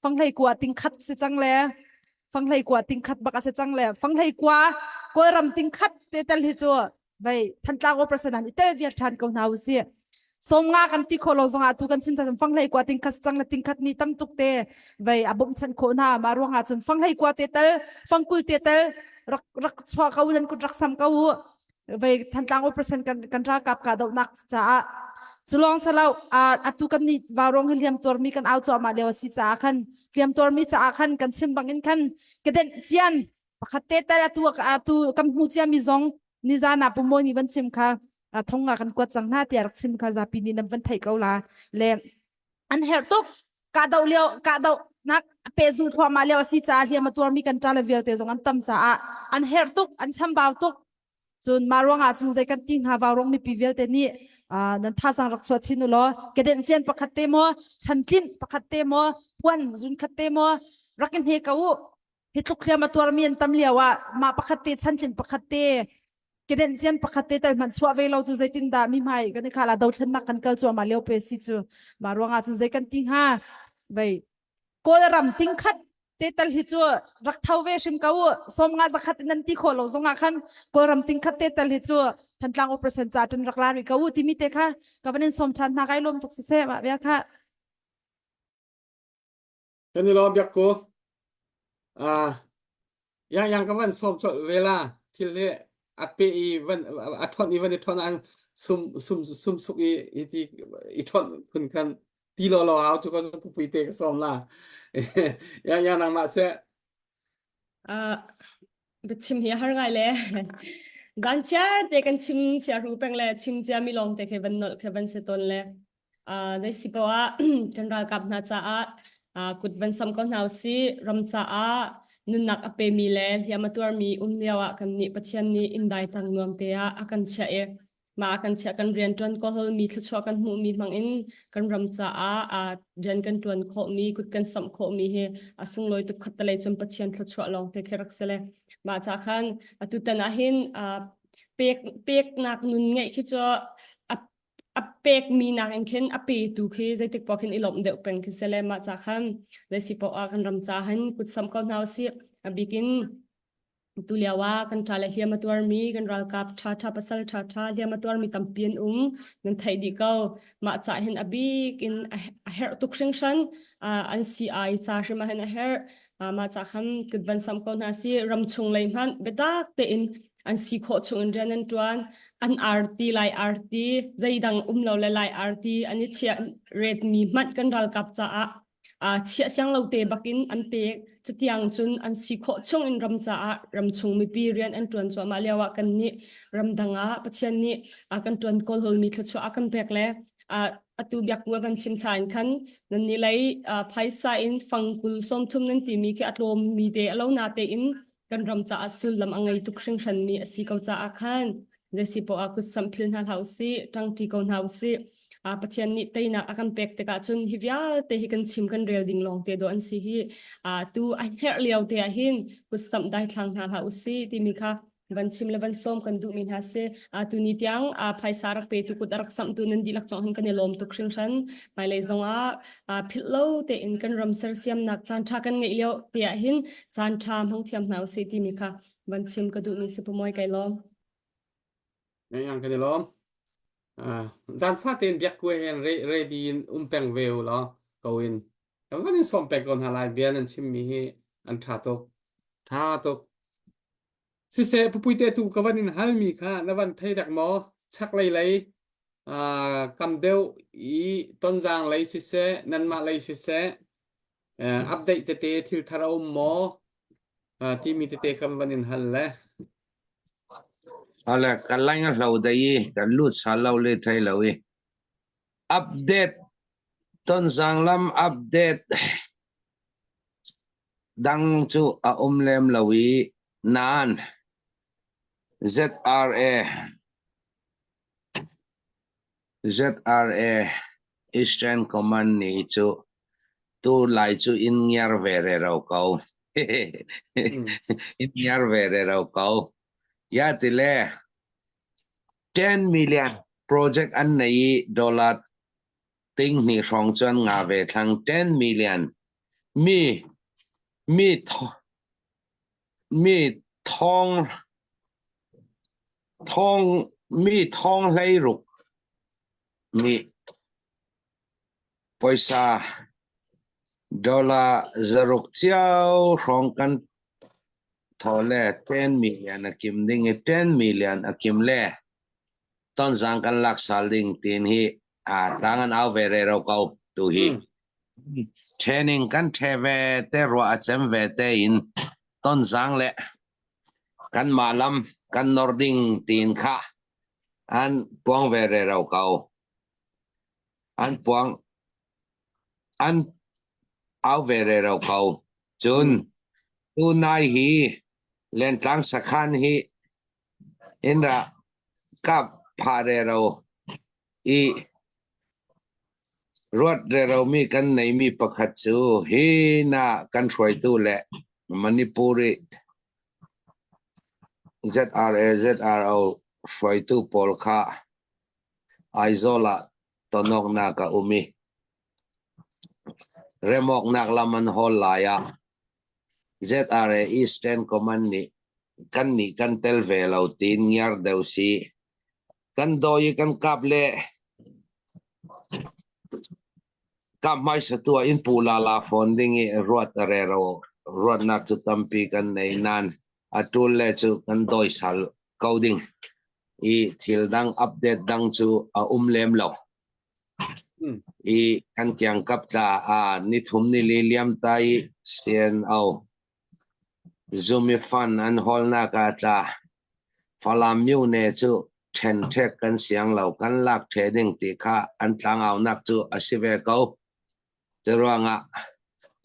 fanghlei kua ting khat si cang le fanghlei kua ting khat bak a si cang le fanghlei kua Kawlram ting khat te tel hi cu vei Thantlang operation an i tel viar ṭhan ko hna usih. Sawmnga kan ti khawh lo zongah tu kan chim chan fanghlei kua ting khat cang le ting khat ni tam tuk te vei a bawmhchanh khawh hna mah ruangah cun fanghlei kua te tel fangkul te tel rak rak chuah ko nan kut rak sam ko u vei Thantlang operation kan kan ralkap ka dohnak caah culong salo atu kan ni vaurong hi hliam tuarmi kan au cuahmah lio a si caah khan hliam tuarmi caah khan kan chim bangin khan kedenh cian pakhat te tel atu atu kan hmu ciami zong nizan ah pumawi nih van chim kha thong ah kan kuat cang hna tiah rak chim kha zapi nih nan van theih ko la le an herh tuk kahdoh lio kahdoh nak pehzul thluahmah lio a si caah hliam a tuarmi kan ṭa le vialte zong an tam caah an herh tuk an chambau tuk cun mah ruangah cun zei kan ti hnga vaurong mipi vialte nih nan thazang rak chuah chin u law kedenh cian pakhat te maw chantlinh pakhat te maw puan zun khat te maw rak in he ko u hi tluk hliam a tuarmi an tam lio ah mah pakhat te chantlin pakhat te kedenh cian pakhat te tal hmanh chuah ve lo cu zeitindah mi hmai kan i khala dothlennak kan kal cuahmah lio pe si cu mah ruangah cun zei kan ti hnga vei Kawlram tingkhat te tal hi cu rak tho ve hrim ko u 50 zakhat in nan ti khawh lo zongah khan Kawlram tingkhat te tal hi cu Thantlang operation ca ṭan rak la rih ko u timi te kha ka van in sawm ṭhan hna kai lawm tuk siseh mah bia kha Kan i lawm biak ko. Ah, yang yang ka van sawm colh ve la. Thil hi a pe i van a ṭhawnh i van i ṭhawnh an sum sum sum suk i i ti i ṭhawnh phun khan ti law law hau cu ka pupui te ka sawm la. Yang yang nangmah seh. Uh, biachim hi a har ngai le zan chiar te kan chim chia ru peng le chim cia mi lawng te khe van nolh khe van se ton le Zei si poah ah kan ralkap hna caah kut van sam ko hna usih. Ram caah nunnak a pemi le hliam a tuarmi um lio ah kannih Pathian nih inn dai tang nuam te ah a kan chiah i mah a kan chiah kan rian ṭuan kawlhawlmi thluachuah kan hmuhmi hmang in kan ram caah rian kan ṭuan khawhmi kut kan samh khawhmi hi a sunglawi tuk khattelei cun Pathian thluachuah lawng te khi rak si le mah ca khan atutan ah hin pek peknak nun ngeih khi cu a a pekmi nakin khin a petu khi zeitik paoh khin i lawmh deuh peng khi si le mah ca khan zei si paoh ah kan ram ca hin kut samh ko hna usih. A bik in tu lio ah kan ṭa le hliam a tuarmi kan ralkap ṭhaṭha pasal ṭhaṭha hliam a tuarmi tampi an um nan theih dih ko mah ca hin a bik in a herh tuk hringhran an si-ai ca hrim ah hin a herh mah ca khan kut van samh ko hna si ram chung lei hmanh biatak tein an si khawh chung in rian an ṭuan an arti lai arti zeidang um lo le lai arti an i chiah retmi hmanh kan ralkap caah uh, chiah siang lo te bakin an pek cutiang cun an si khawh chung in ram caah ramchung mipi rian an ṭuan cuahmah lio ah kan nih ramdang ah Pathian nih a kan ṭuan kawlhawlmi thluachuah a kan pek le atu biakku a kan chim cha in khan nan ni lei phaisa in fangkul 30 nan timi khi a tlawm mi te a lo na te in kan ram caah sullam a ngei tuk hringhranmi a si ko caah khan zei poah ah kut samh phil hna hlah usih ṭangṭi ko hna usih Pathian nih teinak a kan pek tikah cun hi vialte hi kan chim kan rel ding lawng te dawh an si hi tu a herh lio te ah hin kut samh daithlang hna hlah usih timi kha van chim le van sawm kan duhmi hna si. Tuni tiang phaisa rak petu kut a rak samhtu nan dihlak cong hin kan i lawm tuk hringhran. Hmailei zongah philh lo tein kan ram sersiamnak caan ṭha kan ngeih lio te ah hin caan ṭha hmang thiam hna usih timi kha van chim ka duhmi si Pu Mawi kai lawm. Ang kan i lawm. Zan fatein biak kuai hen ready in um peng ve u law ko in. Kan van in sawm pek ko hna lai bia nan chimmi hi an ṭha tuk. Ṭha tuk. Siseh pupuite tu ka van in halmi kha na van thei dek maw? Chaklei lei uh, kam deuh i tonzang lei siseh, nanmah lei siseh, uh, update tete thil thar a um maw? Uh, timi tete kan van in hal le. Ale kan laing a hlo dei i kan lut sal lo le thei lo i update tonzang lam update Dang cu a um lem lo i nain. ZRA ZRA Eastern Command nih cu tu lai cu in ngiar ve rero ko. In ngiar ve rero ko. Ya ti le 10 million project an nei i dollar ting hnih hrawng cun nga ve thlang 10 million mi mi mi thong thong mi thong hlei ruk nih poisa dollar zaruk cio hrawng kan thaw le 10 million a kim ding i 10 million a kim le tonzang kan lak sal ding tin hi a tlang an au ve re ro ko tu hi training kan the ve te ruah a cem ve te in tonzang le kan mah lam kan nor ding tin kha an puang ve re ro ko an puang an au ve re ro ko cun tu nai hi lentlang sakhan hi in ra kap pha re ro i ruat re ro mi kan nei mi pakhat cu hi na kan hruaitu le Manipuri ZRA ZRO hruaitu pawl kha Aizawl ah tonawknak a um i remawknak lam an hawl lai ah ZRA Eastern Command nih kan nih kan tel ve lo tiin ngiar deuh si. Kan dawi i kan kap le kap hmaisa tu ah in pu lala fawn ding i ruat a rero ruatnak cu tampi kan nei nain a tul le cu kan dawi sal ko ding i thil dang update dang cu a um lem lo. I kan kiangkap tla a nithum ni li liam ta i CNO zumi fund an hawlnak ah tla Falam myone cu ṭhenṭhek kan siang lo kan lak ṭhe ding ti kha an tlangaunak cu a si ve ko. Curuangah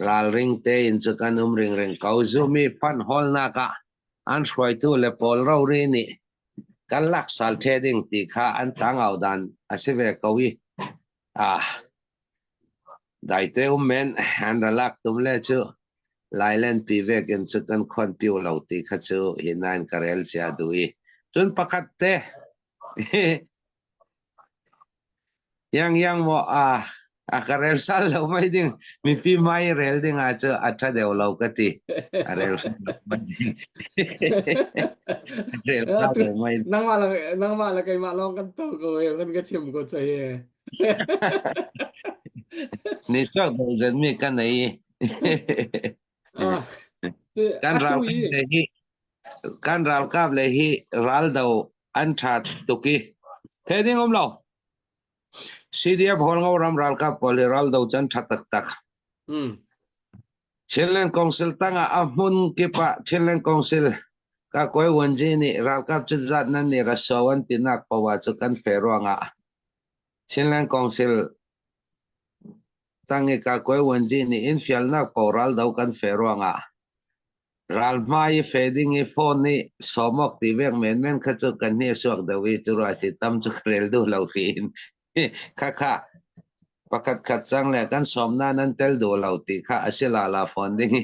ralring tein cu kan um ringring ko. Zumi fund hawlnak ah an hruaitu le pawl rori nih kan lak sal ṭhe ding ti kha an tlangau dan a si ve ko i ah daite um men an ra lak tum le cu Lailen pi vek in cu kan khon piu lo ti kha cu hi nain ka rel cia du i cun pakhat te Yang yang maw a a ka rel sal lo mai ding mipi mai rel ding ah cu a tha deuh lo ka ti a rel sal lo mai ding rel sal lo mai nangmah la nangmah la keimah lawng kan to ko e kan ka chim ko chai e ni sok do zan mi kan nei kan ral le hi kan ralkap le hi ral do an tha tuk i the ding um lo CDF Hualngo ram ralkap pawl hi ral do chan tha taktak Chinland Council tangah a hmun kip ah Chinland Council ka koi wanji nih ralkap cuzat nan nih raso an tinak powa cu kan fe ruangah Chinland Council tang i ka koi wanji nih in fialnak po ral do kan fe ruangah Ral hmai i fe ding i phone nih sawmawk ti vek menmen kha cu kan hni suak deuh i cu rua si tam cu ka rel duh lo tiin khakha pakhat khat cang le kan sawm na nan tel duh lo ti kha a si la la phone ding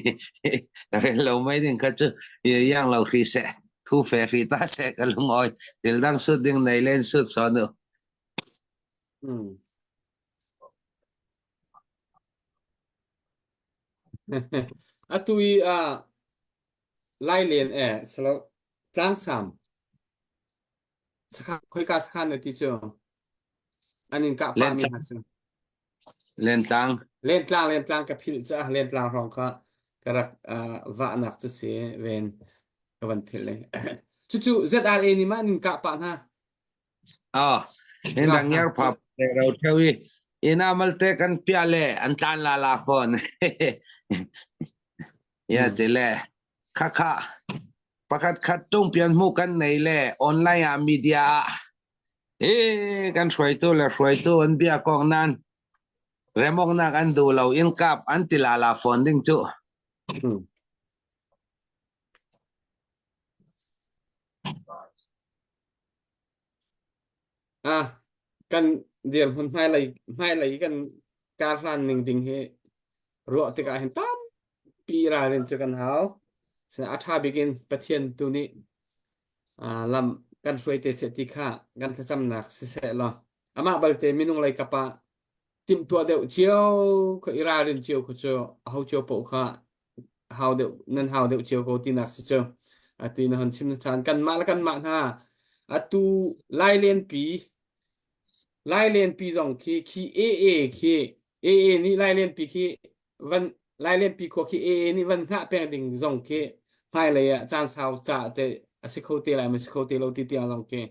i rel lo mai ding kha cu yang lo hri seh thu fe hri ta seh ka lungawi til dang sut ding nei len sut sawn u. Atu i ah Lailen eh salo Tlangsam sakhan khoika sakhan na ti cu an in kah pah mi hna cu Lentlang Lentlang Lentlang ka philh caah Lentlang hrawng kha ka rak uh, vahnak cu si ven ka van philh le cucu ZRA nih mah an in kah pah hna Ah, in dang ngiar pha ro theu i ina malte kan pia le an tlan la la phone. Ya te le kha kha pakhat khat tung pian mu kan nei le online ah media ah e kan hruaitu le hruaitu an bia kong nan remok nak an du lo in kap an ti la la phone ding chu. Ah, kan dirhmun hmailei hmailei kan kar hlan ning ding hi ruah tikah hin tampi ralrin cu kan hau. A ṭha bik in Pathian tu nih lam kan hruai te seh ti kha kan thlacamnak siseh law amah balte minung lei kap ah timhtuah deuh cio kha i ralrin cio kha cu aho cio paoh kha hau deuh nan hau deuh cio ko tinak si cu atu na hon chim chan kanmah le kanmah hna atu lailenpi lailenpi zong khi khi AA khi AA nih lailenpi khi van lailenpi khua khi AA nih van hngah peng ding zong khi hmailei ah caan sau ca te a si kho te lai ma si kho te lo ti tiang zong khi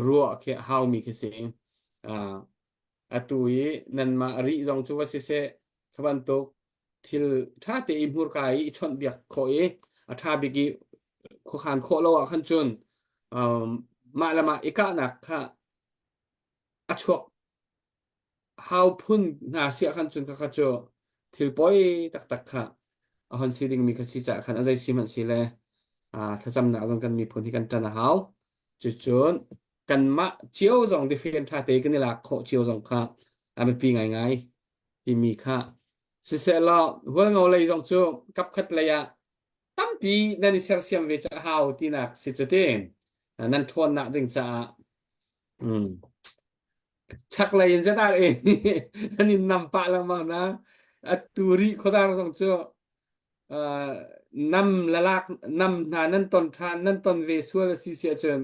ruah khi hau mi khi si atu i nanmah rih zong cu va siseh kha bantuk thil ṭha te i hmurka i i chawnhbiak khawh i a ṭha bik i khuakhan khawh lo ah khan cun um, mah le mah i kahnak kha a chuak hau phun hna siah khan cun khakha cu thil poi taktak kha a hon si dingmi kha si caah khan a zei si hmanh si le thlacamnak zong kan miphun hi kan ṭan a hau. Cucun kanmah cio zong defend ṭha te kan i lak khawh cio zong kha a biapi ngaingai timi kha sisehlaw Hualngo lei zong cu kapkhat lei ah tampi nan i sersiam ve cu a hau tinak si cu ti nan ṭhawnnak ding caah mm. Chaklei in zedah in an in nam pah lengmang na. Atu rih khuadar zong cu uh, nam lalak nam hna nan ton ṭhan nan ton ve sual a si si ahcun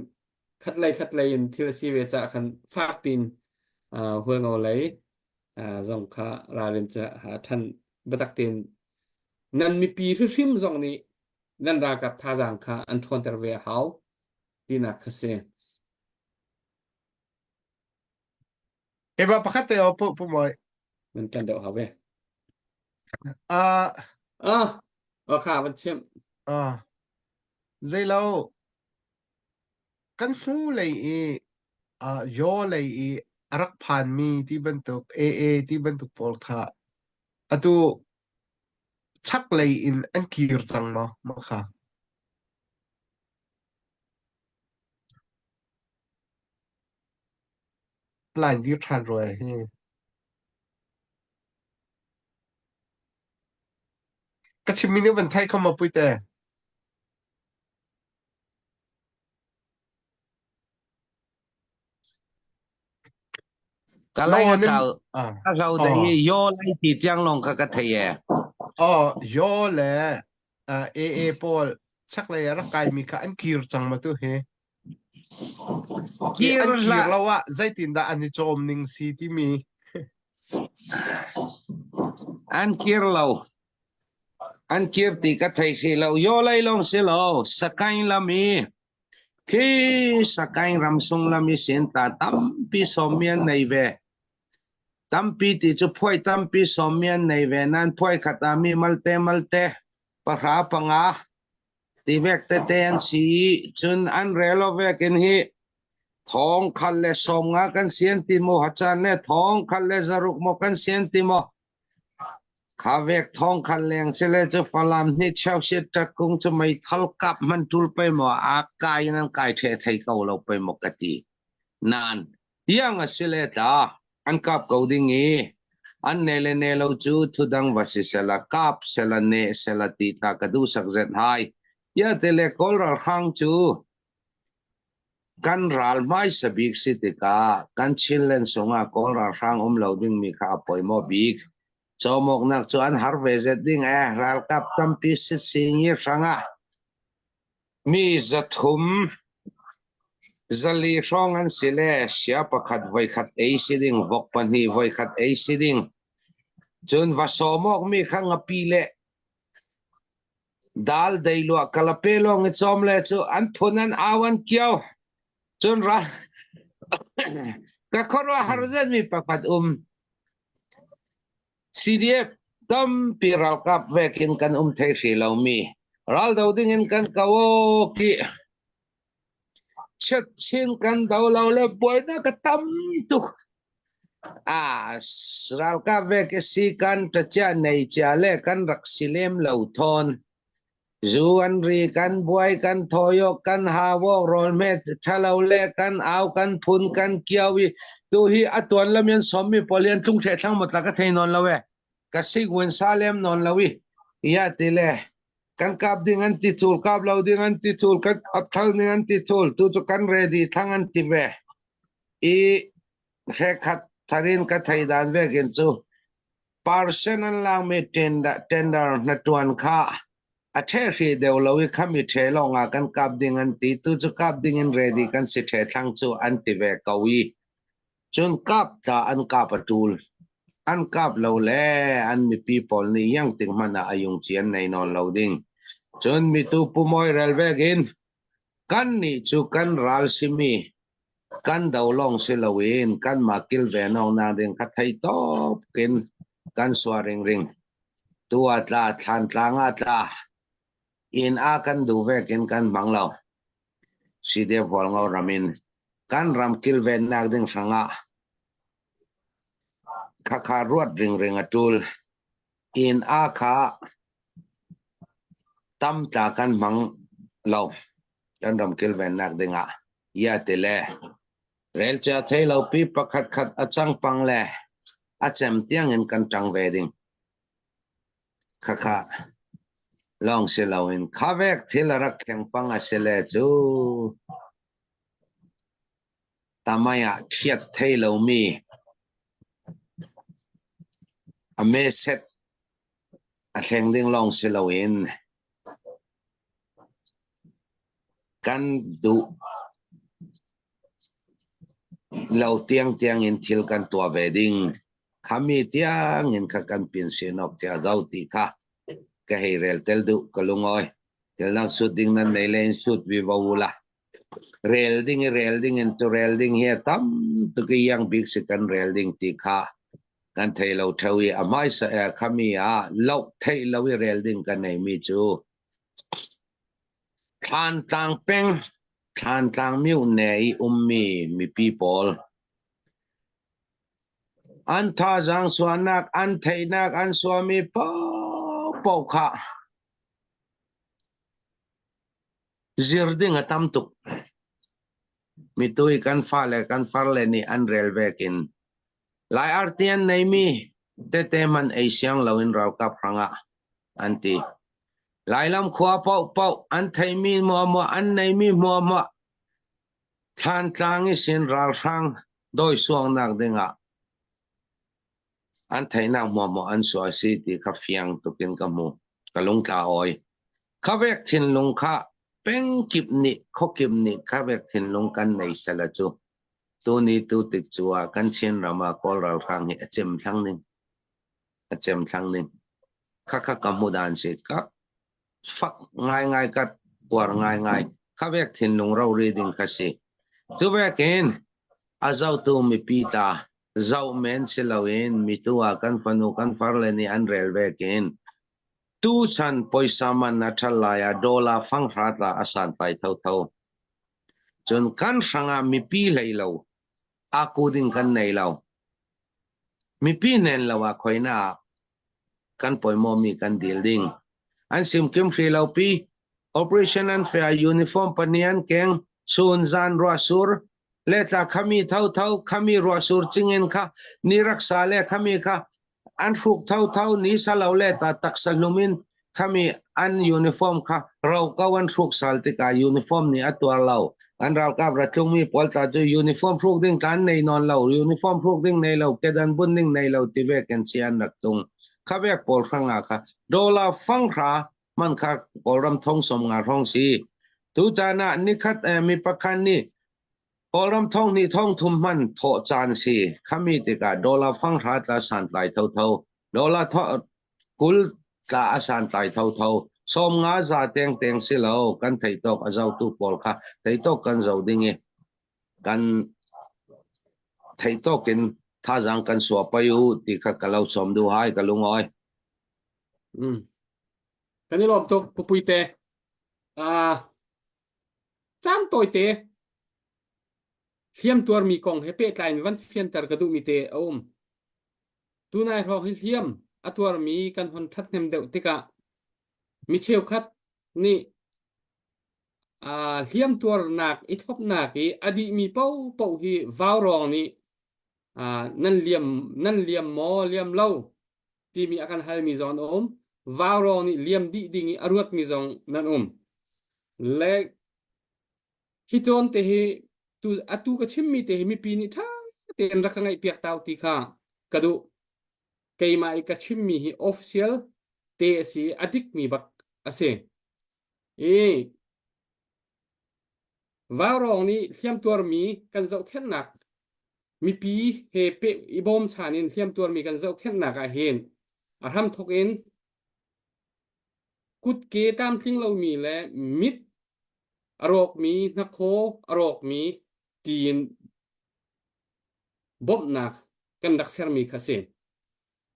khatlei khatlei in thil a si ve caah khan fak pin uh, hualngo lei uh, zong kha ralrin cu ha ṭhan biatak tein nan mipi hrimhrim zong nih nan ralkap thazaang kha an ṭhawnter ve a hau tinak kha si. Eba pakhat te o pu pu moi. Nan kan deuh hau ve. Ah Ah, o kha van chim. ah zeilo kan hnu lei i ah yaw lei i a rak phanmi ti bantuk AA ti bantuk pawl kha atu chak lei in an kir cang maw ma kha? Line dir ṭhan rua hi. Ka chimmi nih van thei kho maw Puite? Ka No lai a nim tlau ah a hlo dei oh i yaw lai ti tiang lawng kha ka thei e. oh yaw le uh, AA pawl chaklei ah rak kaimi kha an kir cang ma tu hi. Kir An kir hlah. lo ah zeitindah an i cawm ning si timi. An kir lo. An kir ti ka thei hrih lo. Yaw lei lawng si lo. Sakaing lam i khi Sakaing ramsung lam i sin ta tampi sawmmi an nei ve. Tampi ti cu phuai tampi sawmmi an nei ve nain phuai khat ah mi malte malte pahra panga ti vek tete an si i cun an rel vek in hi thong khal le sawm nga kan sian ti maw hacan le thong khal le zaruk maw kan sian ti maw kha vek thong khal leng si le cu falam ni cheu siat ṭak kung cu meithal kap man ṭul pe maw a kai in an kai ṭhe thei ko lo pe maw ka ti nan Tiang a si le tla an kap ko ding i an ne le ne lo cu thudang va si sela kap sela ne sela ti tla ka duh sak zet hai. Tia te le Kawl ralhrang cu kan ral hmaisa bik si tikah kan Chinland sungah Kawl ralhrang um lo dingmi kha a poi maw bik. Cawmawknak cu an har ve zet ding eh ralkap tampi sitsingi hrangah Mi 300 400 hrawng an si le sia pakhat voikhat ei si ding, vok pahnih voikhat ei si ding. Cun va sawm awkmi kha ngapi le dal deiluah kalape lawng i cawm le cu an phun an au an kio. Cun ra ka khuaruahhar zenmi pakhat um. CDF tampi ralkap vek in kan um thei hrih lomi raldo ding in kan ko ki chin kan do lo le buainak ka tam tuk a ralkap vek si kan ta chia nei chia le kan rak si lem lo thon. Zu an ri kan buai kan thoyok kan hawok rawl hme thalo le kan au kan phun kan kiau i tu hi atuan lam yan som mi pawl hi an tlung the thlang motla ka thei non lo e ka sig wen sa lem non lo i ya ti le kan kap ding an ti thul kap lo ding an ti thul kan ap thal ding an ti thul tu chu kan ready thang an ti ve i hrekhat tharin ka thei dan vekin chu Percent an lakmi tender hnatuan kha a ṭhehri deuh lo i khami ṭhe lawngah kan kap ding an ti. Tu cu kap ding in ready kan si ṭhe thlang cu an ti ve ko i cun kap tla an kap a ṭul. An kap lo le an mipi pawl nih iangting hmanh ah a yungci an nei nawn lo ding. Cun mitu pumawi rel vek in kannih cu kan ral simi Kan do lawng si loin kanmah kilven awknak ding kha thei tawp in kan sua ringring. Tu ah tla, thlantlang ah tla, inn ah kan duh vek in kan hmang lo. CDF Hualngo ram in kan ram kilvennak ding hrangah khakha ruat ringring a tul. Inn ah kha tam tla kan hmang lo. Kan ram kilvennak dingah ia ti le relcia thei lo pi pakhat khat a cang pang le a cem tiang in kan ṭang ve ding. Khakha lawng si loin khavek thil a rak kheng pang a si le cu tamai ah khiat thei lomi a meset a thleng ding lawng si loin Kan duh lo tiangtiang in thil kan tuah ve ding. Khami tiang in kha kan pin sinawk cia zo ti kha ka hei rel tel duh ka lungawi. Thil dang sut ding nan nei le in sut vi vo ula. Rel ding i rel ding in tu rel ding hi a tam tuk i yang bik si kan rel ding ti kha kan thei lo theo i a hmaisa khami ah loh theih lo i rel ding kan nei mi cu Thlantlang peng Thlantlang myone i ummi mipi pawl an thazaang suahnak an theihnak an suahmi paohpaoh kha zir ding a tam tuk. Mitu i kan fale kan farle nih an rel vekin Lai arti an neimi tete hmanh ei siang loin ralkap hrangah an ti. Lailam khua paohpaoh an theimi muahmuah an neimi muahmuah Thlantlang i sin ralhrang dawisuangnak dingah an theihnak muahmuah an sual si ti kha fiang tukin ka hmu. Ka lungtla awi. Khavek thinlung kha pengkip nih khuakip nih khavek thinlung kan nei sela cu tuni tu tik cu ah kan Chin ram ah Kawl ralhrang hi a cem thlang ning. A cem thlang ning. Khakha ka hmu dan si ka fak ngaingai ka tuar ngaingai. Khavek thinlung rori ding kha si. Tu vekin a zotu mipi ta zoh men si loin mitu ah kan fanu kan farle nih an rel vekin tuchan poisa man a ṭhal lai ah dollar fanghra tla a santlai thotho. Cun kan hrangah mipi hlei lo aku ding kan nei lo. Mipi nen lo ah khoina ah kan pawimawmi kan dil ding. An sim kim hri lo pi operation an fair uniform pahnih an keng chun zan ruahsur le tla khami thotho khami ruahsur chingin kha ni raksa le khami kha an hruk thotho ni sa lo le ta taksa hlumin khami an uniform kha ro ko an hruk sal tikah uniform nih a tuar lo an ralkap ratlungmi pawl tla cu uniform hruk ding kan nei non lo uniform hruk ding nei lo kedan bun ding nei lo ti ve kan si an rak tung khavek pawl hranga kha dollar fanghra man kha kawlram thong som nga hrawng si tu caan ah nikhat mi pakhat nih kawlram thong hnih thong thum hman thawh caan si khami tikah dollar fanghra tla santlai thotho dollar tho 20 tla a santlai thotho som nga za teng teng si lo kan thei tawk a zotu pawl kha thei tawk kan zo ding i kan thei tawk in thazang kan sua pai u ti kha ka lo som du hai ka lungoi Mm. Kan i lawm tuk pupui te. Ah caan tawite hliam tuarmi kong he pehtlai in van fianter ka duhmi te a um. Tunai hrawng hi hliam a tuarmi kan hon ṭhathnem deuh tikah mi cheukhat. nih hliamtuarnak i thlopnak i a dihmi paohpaoh hi vaurawng nih nan liam nan liam maw liam lo timi a kan halmi zong an um. Vaurawng nih liam dih ding i a ruatmi zong nan um. Le hi cawn te hi tu atu ka chimmi te hi mipi nih ṭha tein rak ka ngaihpiak tau ti kha ka duh. Keimah i ka chimmi hi official te a si a dikmi bak a si. I Vaurawng nih hliamtuarmi kan zohkhenhnak mipi he pe i bawmchan in hliamtuarmi kan zohkhenhnak ah hin a hramthawk in kutke tlamtling lomi le mit a rawkmi hnakhaw a rawkmi tiin bawmhnak kan rak sermi kha si.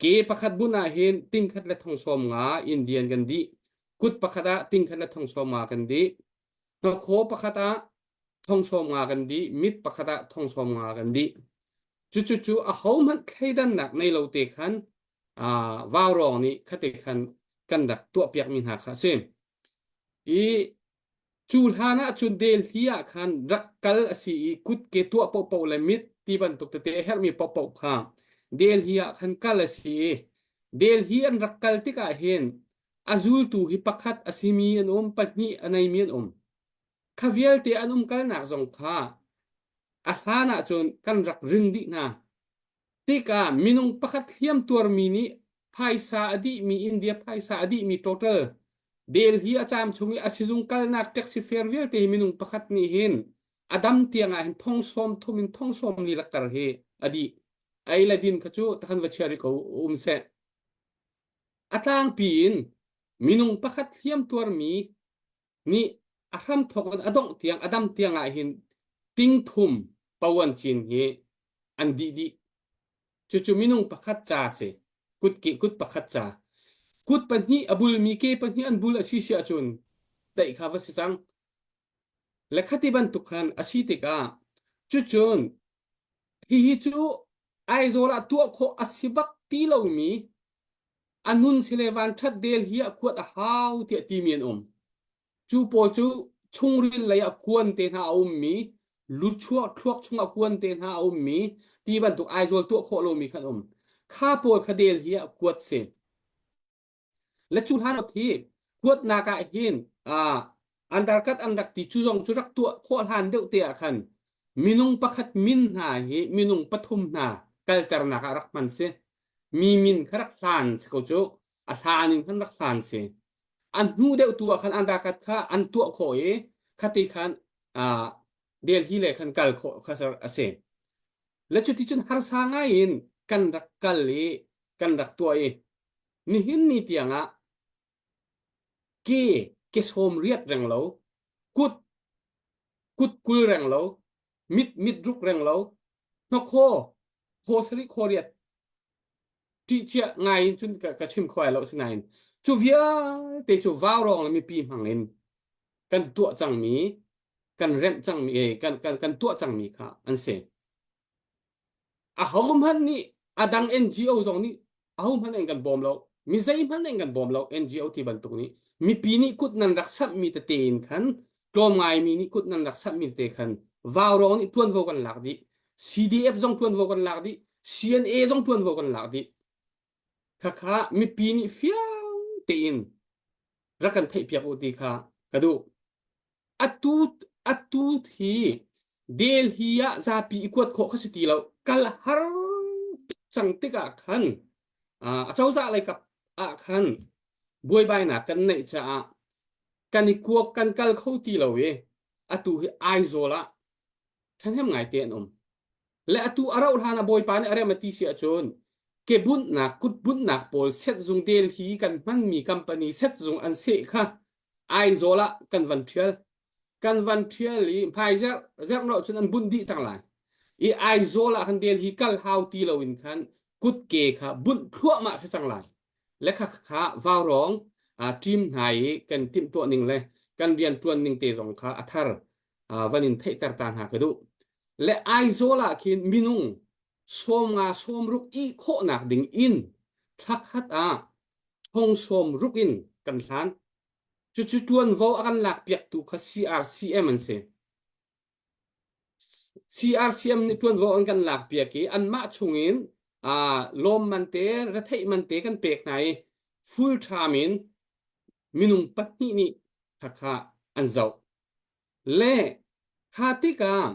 Ke pakhat bunh ah hin tingkhat le thong 50 Indian kan dih. Kut pakhat ah tingkhat le thong 50 kan dih. Hnakhaw pakhat ah thong 50 kan dih. Mit pakhat ah thong 50 kan dih. Cucu cu ahohmanh thleidannak nei lo te khan uh, vaurawng nih khate khan kan rak tuahpiakmi hna kha a si. I Cu hlan ah cun Delhi ah khan rak kal a si i kutke tuah paohpaoh le mit ti bantuk tete a herhmi paohpaoh kha Delhi ah khan kal a si i Delhi an rak kal tikah hin a zultu hi pakhat a simi an um, pahnih a neimi an um. Kha vialte an umkalnak zong kha a hlan ah cun kan rak ring dih hna. Tikah minung pakhat hliam tuarmi nih phaisa a dihmi India phaisa a dihmi total Delhi a caam chung i a sizung kalnak taxi fare vialte hi minung pakhat nih hin a dam tiang ah hin thong sawm thum in thong sawm li lakkar hi a dih. Ei le din kha cu takhan va chia rih ko um seh. A tlangpi in minung pakhat hliam tuarmi nih a hramthawk in a dongh tiang a dam tiang ah hin ting thum pawan cin hi an dih dih. Cucu minung pakhat ca si. Kut ke kut pakhat ca. Kut pahnih a bulmi ke pahnih an bul a si si ahcun daih kha va si cang. Le khati bantuk khan a si tikah cucun hihi cu Aizawl ah tuah khawh a si bak ti lomi a nun sile vanṭhat del hi ah kuat a hau tiah timi an um. Cu pawl cu chungril lei ah kuan te hna a ummi, luchuak thluak chungah kuan te hna a ummi, ti bantuk Aizawl tuah khawh lomi khan um. Kha pawl kha del hi ah kuat si. Le cu hlan hi kuatnak ah hin ah undercut an rak ti cu zong cu rak tuah khawh hlan deuh te ah khan minung pakhat min hna hi minung pathum hna kalternak ah rak hman si. Mi min kha rak hlan si ko cu. A hlan in khan rak hlan si. An hnu deuh tu ah khan undercut kha an tuah khawh i khati khan ah Delhi le khan kal khawh kha a si. Le cuticun harsa ngai in kan rak kal i kan rak tuah i nihin ni tiangah ke ke sawm riat reng lo kut kut kul reng lo mit mit ruk reng lo hnokhaw khaw sarih khaw riat ṭih cia ngai in cun ka, ka chim kho ai lo sinain cu vialte cu vaurawng le mipi hmang in kan tuah cangmi kan remh cangmi eh, kan kan kan tuah cangmi kha an si Ahohmanh nih a dang NGO zong nih ahohmanh an kan bawm lo. Mi zeihmanh an kan bawm lo NGO ti bantuk nih. Mipi nih kut nan rak samhmi tete in khan tlawmngaimi nih kut nan rak samhmi tete khan vaurawng nih ṭuanvo kan lak dih. CDF zong ṭuanvo kan lak dih. CNA zong ṭuanvo kan lak dih. Khakha mipi nih fiang tein rak kan theihpiak u ti kha ka duh. Atu atu hi Delhi ah zapi i kuat khawh kha si ti lo. Kal har cang tikah khan a cozah lei kap ah khan buaibainak kan neih caah kan i kuak kan kal kho ti lo i atu hi Aizawl ah ṭhahnem ngaite an um. Le atu a rauh hlan ah Bawipa nih a rem a ti si ahcun ke bunhnak kut bunhnak pawl setzung Delhi kan hmanmi company setzung an seh kha Aizawl ah kan van ṭhial. Kan van ṭhial i hmai zerh zerh lo cun an bunh dih cang lai. I Aizawl ah khan Delhi kal hau ti loin khan kutke kha bunh thluahmah si cang lai. Le kha kha vaurawng team hna i kan timhtuah ning le kan rianṭuan ning te zong kha a thar van in theihter ta hna ka duh. Le Aizawl ah khin minung 50 60 ih khawhnak ding in thla khat ah thong 60 in kan hlan. Cucu ṭuanvo a kan lakpiaktu kha CRCM an si. CRCM nih ṭuanvo an kan lakpiak i anmah chungin uh, lawmman te retheih man te kan pek hna i full time in minung pahnih nih khakha an zoh. Le kha tikah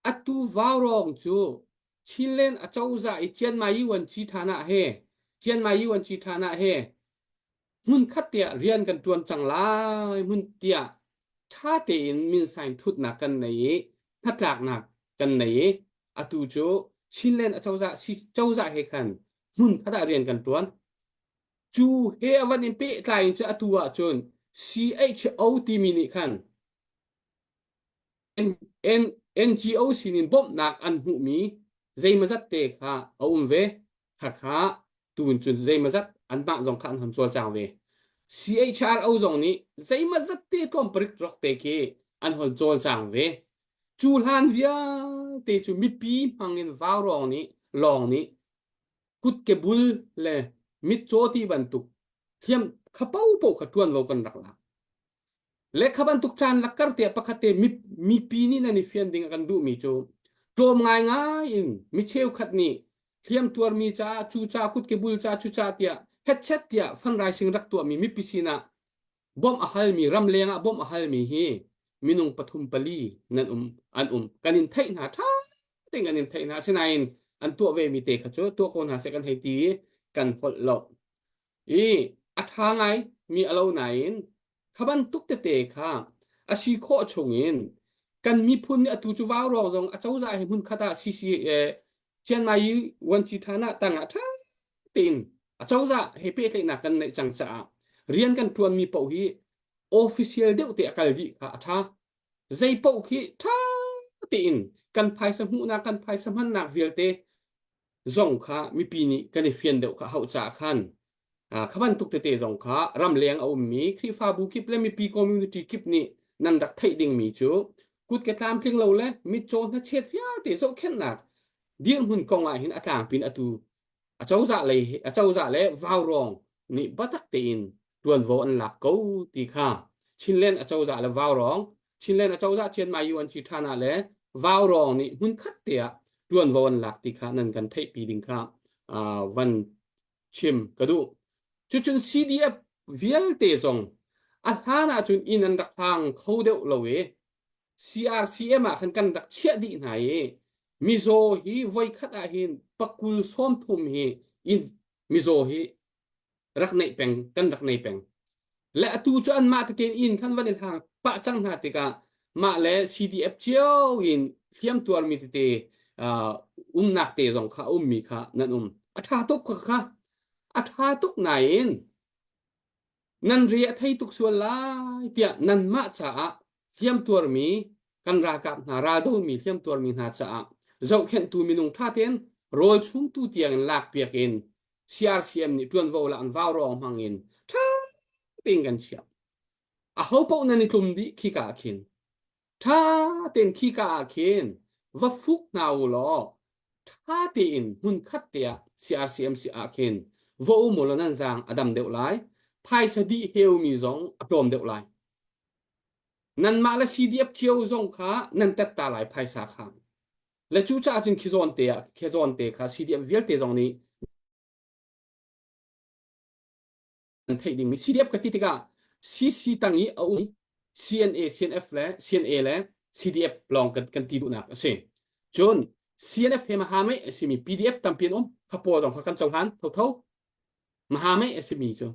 atu vaurawng cu Chinland acozah i Chianmai Yuanci ṭhan ah he Chianmai Yuanci ṭhan ah he hmunkhat tiah rian kan ṭuan cang lai hmun tiah ṭha tein minsain thutnak kan nei i hnatlaknak kan nei i atu cu Chinland acozah si cozah he khan hmunkhat ah rian kan ṭuan. Cu he a van in pehtlai in cu atu ahcun CHO timi nih khan NGO sinin bawmhnak an hmuhmi zeimawzat te kha a um ve. Khakha tun cun zeimawzat anmah zong kha an hon cawlcang ve. CHRO zong nih zeimawzat te tlawmparik rak te khi an hon cawlcang ve. Cu hlan vialte cu mipi hmangin vaurawng nih lawng nih kutke bul le mitcaw ti bantuk hliam kha paohpaoh kha ṭuanvo kan rak lak. Le kha bantuk caan lakkar te pakhat te mipi nih nan i fian ding a kan duhmi cu tlawm ngaingai in mi cheukhat nih hliam tuarmi caah cu ca kutke bul ca cu ca tiah hetchet tiah fundraising rak tuahmi mipi sinah bawmh a halmi ramleng ah bawmh a halmi hi minung pathum pali nan um an um kan in theih hna ṭha tein kan in theih hna asinain an tuah ve mi te kha cu tuah ko hna seh kan hei ti i kan holh lo i a ṭha ngai mi a lo nain kha bantuk tete kha a si khawh chungin kan miphun nih atu cu vaurawng zong a cozah he hmunkhat ah CC Chiang Mai Wanci ṭhan ah tangah ṭha tein a cozah he pehtlaihnak kan neih cang caah rian kan ṭuanmi paoh hi official deuh te a kal dih kha a ṭha. Zei paoh khi ṭha tein kan phaisa hmuhnak kan phaisa hmannak vialte zong kha mipi nih kan i fian deuh kha hauh caah khan kha bantuk tete zong kha ramleng a ummi Khrihfabu kip le mipi community kip nih nan rak theih dingmi cu kutke tlamtling lo le mitcaw hnachet vialte zohkhenhnak dirhmun kong ah hin a tlangpin atu acozah lei acozah le vaurawng nih biatak tein tuanvo an lak ko ti kha Chinland acozah le vaurawng Chinland acozah Chianmai UNC ṭhan ah le vaurawng nih hmunkhat te ah tuanvo an lak ti kha nan kan theihpi ding kha van chim ka duh. Cucun CDF vialte zong a hlan ahcun inn an rak hlang kho deuh lo i CRCM ah khan kan rak chiah dih hna i mizaw hi voikhat ah hin pakul 30 hi in mizaw hi rak neih peng kan rak nei peng le atu cu anmah tete in khan van i hlang pah cang hna tikah mah le CDF cio in hliam tuarmi tete uh, umnak te zong kha ummi kha nan um a ṭha tuk kha kha a ṭha tuk nain nan re a thei tuk sual lai tiah nanmah caah hliam tuarmi kan ralkap hna raldomi hliam tuarmi hna caah zohkhenhtu minung ṭha tein rawl chumtu tiang in lakpiak in CRCM nih ṭuanvo la an vaurawng hmang in ṭha tein kan chiah. Aho paoh nan i tlum dih khika ah khin. Ṭha tein khika ah khin va fuk hna u law ṭha tein hmunkhat te ah CRCMC ah khin va um u law nan zaang a dam deuh lai. Phaisa dih heumi zong a tlawm deuh lai. Nanmah le CDF cio zong kha nan tep ta lai phaisa kha. Le cucaah cun khi zawn te ah khi zawn te kha CDF vialte zong nih an theih dingmi CDF ka ti tikah CC tang i a um CNA, CNF le CNA le CDF lawng kan, kan ti duhnak a si. Cun CNF he mahame a simi PDF tampi an um kha pawl zong kha kan cohlan thotho mahame a simi cu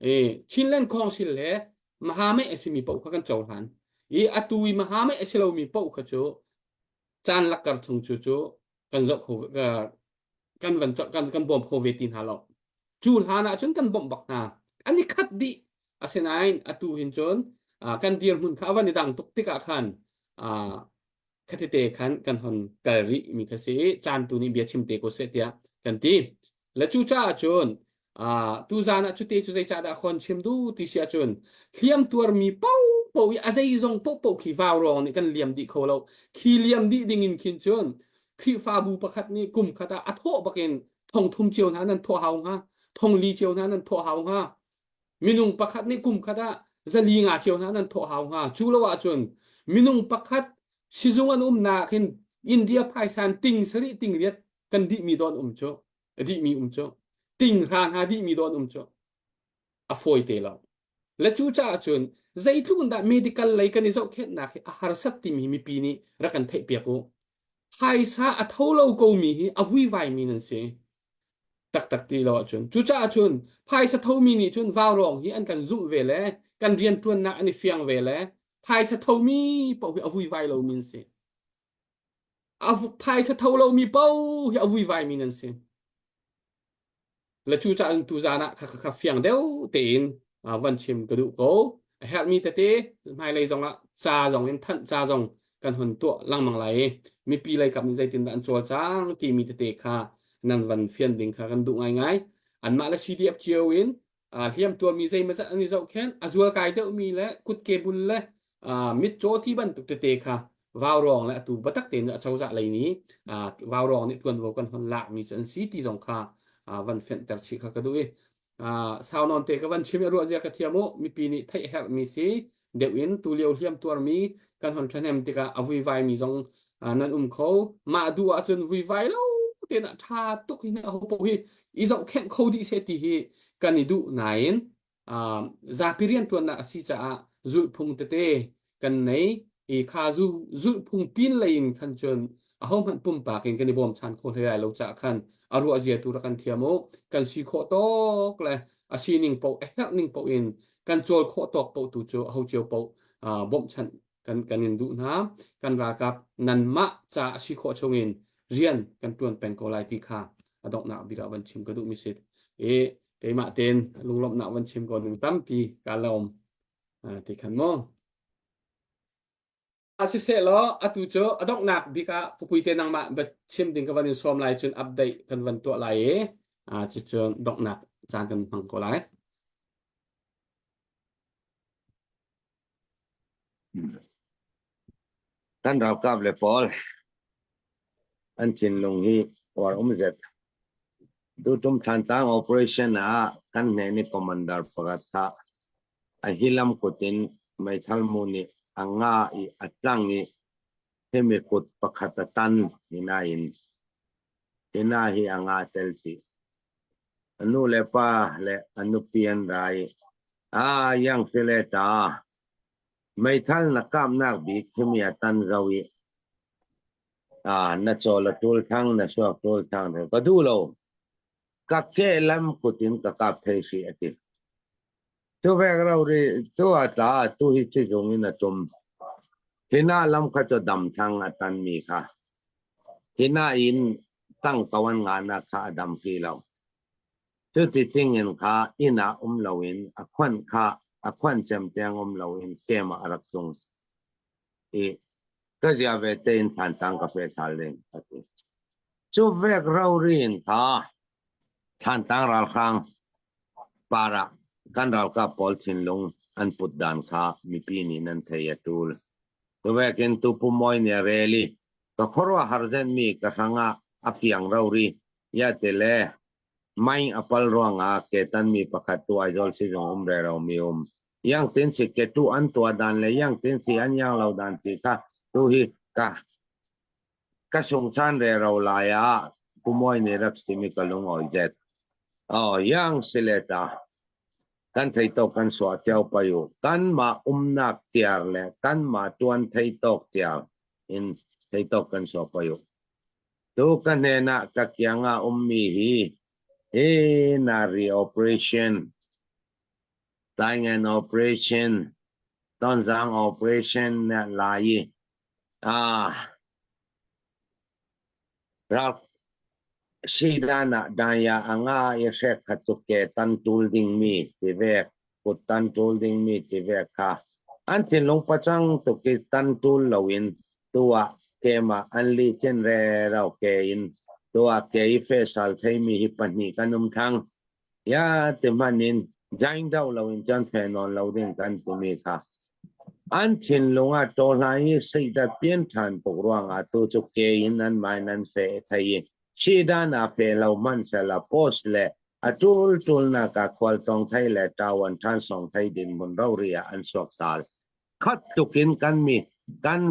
e Chinland Council le mahame a simi paoh kha kan cohlan i atu i mahame a si lomi paoh kha cu caan lakkar chung cu cu kan zoh kho kan van kan kan bawm kho ve ti hna lo cu hlan ah cun kan bawmh bak hna an i khat dih asinain atu hin cun kan dirhmun kha a van i dang tuk tikah khan khatite khan kan hon kal rih mi kha si caan tu nih bia chim te ko seh tiah kan ti le cu caah cun tu zan ah cute cu zeicah dah khon chim du ti si ahcun hliam tuarmi paohpaoh i a zeizong paohpaoh khi vaurawng nih kan liam dih kho lo khi liam dih ding in khin cun Khrihfabu pakhat nih kum khat ah a thawh bakin thong thum cio hna nan thawh hau hnga thong li cio hna nan thawh hau hnga minung pakhat nih kum khat ah. zali nga cio hna nan thawh hau hnga. Cu lo ahcun minung pakhat sizung an umnak hin India phaisa in ting sarih ting riat kan dihmi dawn um cu dihmi um cu ting hra hna dihmi dawn um cu a fawi te lo. Le cu caah cun zeitluk in dah medical lei kan i zohkhenhnak hi a harsat timi mipi nih rak kan theihpiak u. Phaisa a tho lo komi hi a vuivaimi nan si. Taktak ti lo ahcun. Cucaah cun phaisa thomi nih cun vaurawng hi an kan zumh ve le kan rianṭuannak an i fiang ve le phaisa thomi paoh hi a vuivai lomi an si. A phaisa tho lomi paoh hi a vuivaimi nan si. Le cucaah tuzaan ah kha kha fiang deuh tein van chim ka duh ko. A herhmi tete hmailei zongah ca zong in thanh ca zong kan hun tuah lengmang lai i mipi lei kap nih zeitindah an cawlcang timi tete kha nan van fian ding kha kan duh ngaingai. Anmah le CDF cio in hliam tuarmi zeimawzat an i zohkhenh, a zualkai deuhmi le kutke bul le mitcaw ti bantuk tete kha vaurawng le atu biatak tein acozah lei nih vaurawng nih ṭuanvo kan hon lakmi cu an si ti zong kha van fenhter chih kha ka duh i sau nawn te ka van chim i ruah zia ka thiam u mipi nih theih herhmi si deuh in tu lio hliam tuarmi kan hon ṭhahnem tikah a vuivaimi zong nan um kho mah duh ahcun vuivai lo tein ah ṭha tuk hin aho paoh hi i zohkhenh kho dih seh ti hi kan i duh nain zapi rianṭuannak a si caah zulhphung tete kan nei i kha zu zulhphung pin lei in khan cun ahohmanh pumpak in kan i bawmchan kho hlei lai lo caah khan a ruah zia tu rak kan thiam u kan si khawh tawk le a sining paoh a herh ning paoh in kan cawl khawh tawk paoh tu cu aho cio paoh bawmhchanh kan kan in duh hna kan ralkap nanmah ca a si khawh chungin rian kan ṭuan peng ko lai ti kha a donghnak bik ah van chim ka duhmi si i keimah tein lunglawmhnak van chim ko ning tampi ka lawm ti khan mu a siseh law atu cu a donghnak bik ah pupuite nangmah va chim ding ka van in sawm lai cun update kan van tuah lai i cucun donghnak caan kan hmang ko lai. Kan ralkap le pawl an thinlung hi uar um zet. Tutum Thantlang operation ah kan hne ni commander pakhat kha a hilam kut in meithal mu nih a nga i a tlang i himi kut pakhat a tan hina in hina hi a nga tel chih. A nu le pa le a nupi an ra i a yang sile ta meithal na kapnak bik himi a tan zo i na chawl a tul thang na suak tul thang ka duh lo ka ke lam kut in ka kap thei si a ti. Tu vek ro ri tu a tla tu hi sizung in a tum. Hina lam kha cu dam thang a tan mi kha. Hina in tang ko an nga na kha a dam si lo. Cu ti thing in kha inn ah um lo in a khuan kha a khuan cem tiang um lo in kem ah a rak tlung. I ka zia ve te in thlan sang ka fe sal ding a ti. Cu vek ro ri in kha Thlantlang ralhrang par ah kan ralkap pawl thinlung an put dan kha mipi nih nan thei a tul. Tuvekin tu Pu Mawi nih a rel i ka khuaruahhar zenmi ka hrangah a fiang rori ya te le maing a pal ruangah ketan mi pakhat tu Aizawl sizung um rero mi um. Yang tin si ke tu an tua dan le yang tin si an yang lo dan ti kha tu hi ka Ka sungchan rero lai ah Pu Mawi nih rak sim i ka lung awi zet. Oh, yang sile ta. Kan thei tawk kan suah cio pai u. Kanmah umnak tiar le kanmah tuan thei tawk tiar in thei tawk kan suah pai u. Tu ka hnen ah ka kiang ah ummi hi hi nari operation, Taingen operation, Tonzang operation na lai i Rak sidan ah daya a nga i hrek kha cu ke tan tul dingmi tivek, kut tan tul dingmi tivek kha an thinlung pacang tuk i tan tul loin tu ah kemah an li chin rero ke in tu ah ke i fesal theimi hi pahnih kan um thang. Ya ti hmanh in jaing do loin cun fe nawn lo ding kan timi kha an thinlung ah tawhlan i seidat pian ṭhan tuk ruangah tu cu ke in an mai nan fe thei i sidan ah fe lo hmanh sela post le A ṭulṭulnak ah khualtlawng thei le ṭawan ṭhansawng thei dinhmun rori ah an suak sal. Khat tuk in kan mi kan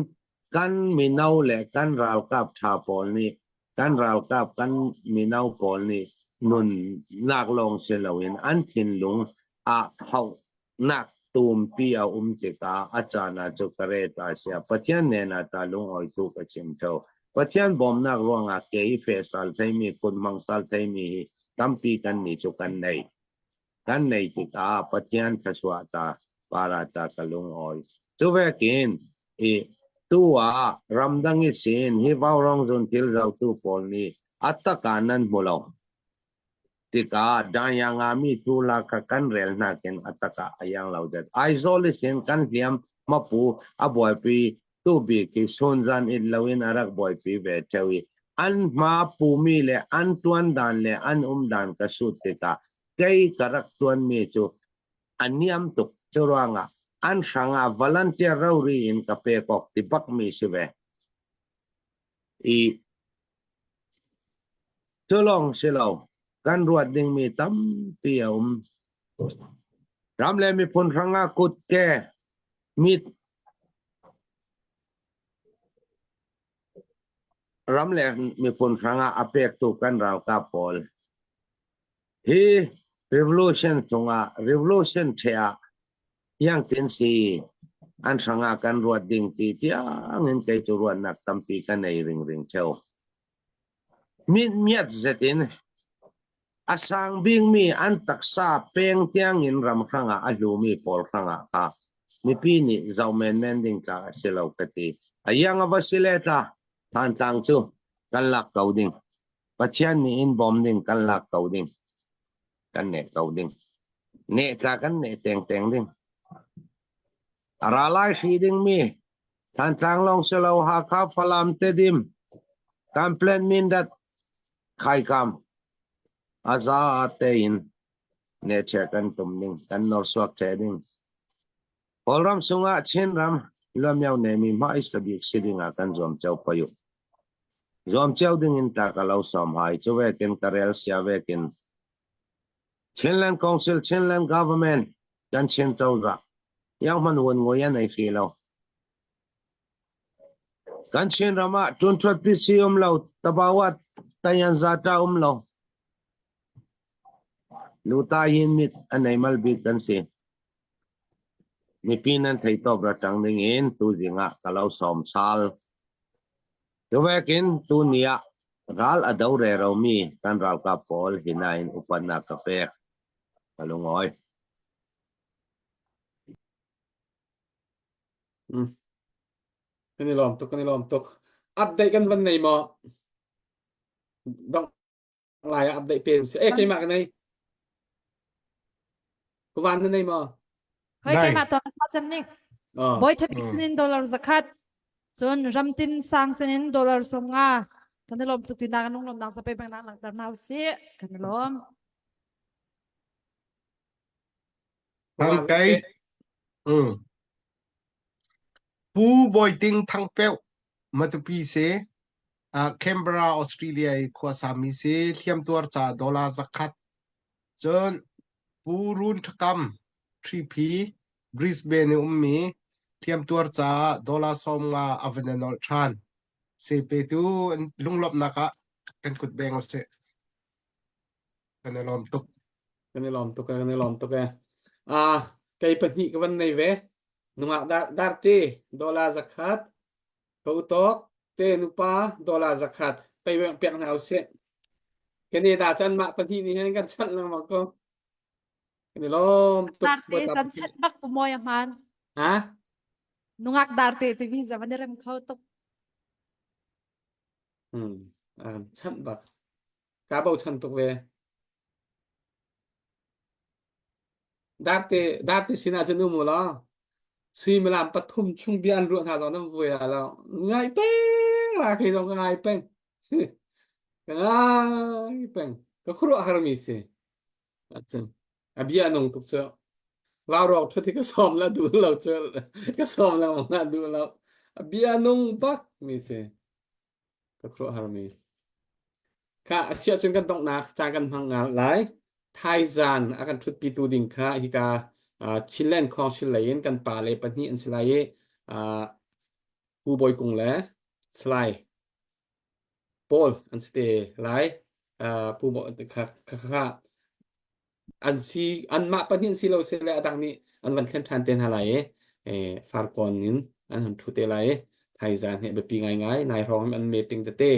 kan mino le kan ralkap ṭha pawl nih kan ralkap kan mino pawl nih nunnak lawng si loin an thinlung ah khauhnak tumpi a um tikah a caan ah cu ka ret a sia. Pathian nen ah ta lungawi tu ka chim theo. Pathian bawmnak ruangah ke i feh sal theimi, kut hmang sal theimi hi tampi kan nih cu kan nei. Kan nei tikah Pathian thluachuah ta para ta ka lungawi. Cu vekin i tu ah ramdang i sin hi vaurawng zun thil zotu pawl nih a tak ah nan hmu lo. Tikah dayang ah mi tu la kha kan rel hna kin a tak ah a iang lo det. Aizawl i sin kan hliam mapu a buaipi tu bik hi sunzan it loin a rak buaipi ve theo i an hma pumi le an tuan dan le an um dan ka sut tikah kei ka rak tuanmi cu a niam tuk. Cu ruangah an hrangah volunteer rori in ka pek awk ti bakmi si ve. I cu lawng si lo kan ruat dingmi tampi a um. Ram le miphun hrangah kutke mit ram le miphun hrangah a pektu kan ralkap pawl hi revolution chungah revolution the ah yangtin si an hrangah kan ruat ding ti tiang in kei cu ruatnak tampi ka nei ringring theo mit miat zet in A sang bikmi an taksa peng tiangin ram hrangah a hlumi pawl hrangah kha mipi nih zoh menmen ding tlak a si lo ka ti. A iang a va si le tla, Thantlang cu kan lak ko ding. Pathian nih in bawm ding kan lak ko ding. Kan neh ko ding. Neh tla kan neh tengteng ding. A ra lai hri dingmi Thantlang lawng si lo Hakha Falam Tedim kan plan Mindat Khaikam a za tein nehṭheh kan tum ding, kan nawrsuak ṭheh ding. Kawlram sungah Chinram luamio nemi hmai bik si dingah kan zuam cio poi u. Zuam cio ding in ta ka lo sawm hai cu vekin ka rel sia vekin Chinland Council, Chinland Government kan Chin cozah yang hman wun ngui an ei hri lo. Kan Chinram ah ṭunṭhuat PC um lo, tabawat tayanzata um lo. Luta yin mit a nei mal bik kan si. Mipi nan thei tawp ra ṭang ding in tu zing ah ka lo sawm sal. Tuvekin tu ni ah ral a do re romi kan ralkap pawl hina in upatnak ka pek. Ka lungawi. Mm. Kan i lawm tuk, kan i lawm tuk. Update kan van nei maw? Dong lai ah update pe si. Eh, keimah ka nei. Kuvan na nei maw? Hoi Nai. keimah tuan ka cem ning. Oh. Boy Thabik Mm. sinin dollar zakhat. Cun ramtin sang sinin dollar 50. Kan i lawm tuk ti na kan lung lawm nang sape bang nang langhter na usih. Kan i lawm. Thang Kei. Mm. Pu Bawi Ting Thangpeuh Matupi si uh, Canberra Australia i khuasami si hliamtuar ca dollar 100 cun Pu Run Thakam 3P Brisbane i ummi hliamtuar ca dollar 50 a van i nolh ṭhan. Se petu lunglawmhnak ah kan kut beng usih. Kan i lawm tuk. Kan i lawm tuk e, kan i lawm tuk e. Ah, kei pahnih ka van nei ve. Nungak dar, darte dollar 100, ka utok te nupa dollar 100 pei pek hna usih. Canada chan mah pahnih nih hin kan chanh lengmang ko. Kan i lawm tuk. Darte kan chanh bak pu mawi a hmaan. Ha? Nungak darte timi zaman i rem kho tuk. Hmm. Chanh bak. Kaa bochan tuk ve. Darte darte sinah cun um u law suimilam pathum chung bia an ruah hna zong nan vui la lo. Ngai peng la khi zong ka ngai peng. ka ngai peng. Ka khuaruah harmi si. Acun a bia nung tuk cu. Vaurawk ṭhut hi ka sawm la duh lo cu. Ka sawm lengmang la duh lo. A bia nung bak mi si. Ka khuaruahharmi. Kha a si ahcun kan donghnak caan kan hmang ngal lai. Thaizan a kan ṭhutpitu ding kha hika Chinland Council lei in kan pa le pahnih an si lai i Pu Bawi Kung le Salai Paul an si te lai. Pu Bawi kha kha an si anmah pahnih an si lo sile a dang nih an van thlen ṭhan te hna lai i farkawn in an hun ṭhu te lai i thaizan hi biapi ngaingai nai hrawng an meeting tete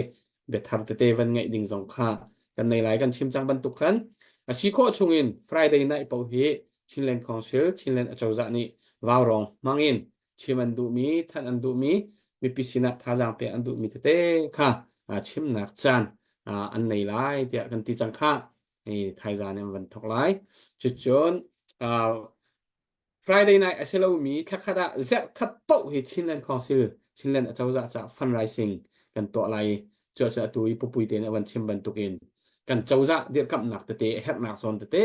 biathar tete van ngeih ding zong kha kan nei lai kan chim cang bantuk khan a si khawh chungin Friday night paoh hi Chinland Council Chinland acozah nih vaurawng hmangin chim an duhmi thanh an duhmi mipi sinah thazaang pek an duhmi tete kha chimnak caan an nei lai tiah kan ti cang kha thaizan in van thok lai cucun Friday night a si lomi thlakhat ah zarh khat paoh hi Chinland Council Chinland acozah caah fundraising kan tuah lai i cuacu atu i pupui te nih a van chim bantukin kan cozah dirhkamhnak tete a herhnak zawn tete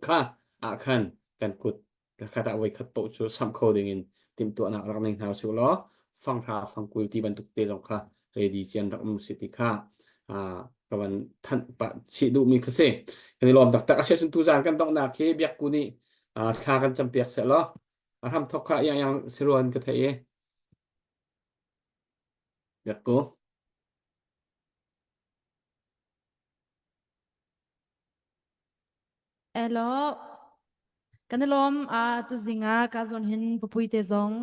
kha ah khan kan kut thlakhat ah voikhat paoh cu samh kho dingin timhtuahnak rak nei hna usih law fanghra fangkul ti bantuk te zong kha ready cian rak um si ti kha ka van thanh pah chih duhmi kha si. Kan i lawm taktak. A cun tuzaan kan donghnak hi biakku nih thla kan campiak seh law a hram thok kha iang iang siruan ka thei i biakku. Elo, kan i lawm. Ah, tuzing ah ka zawn hin pupui te zong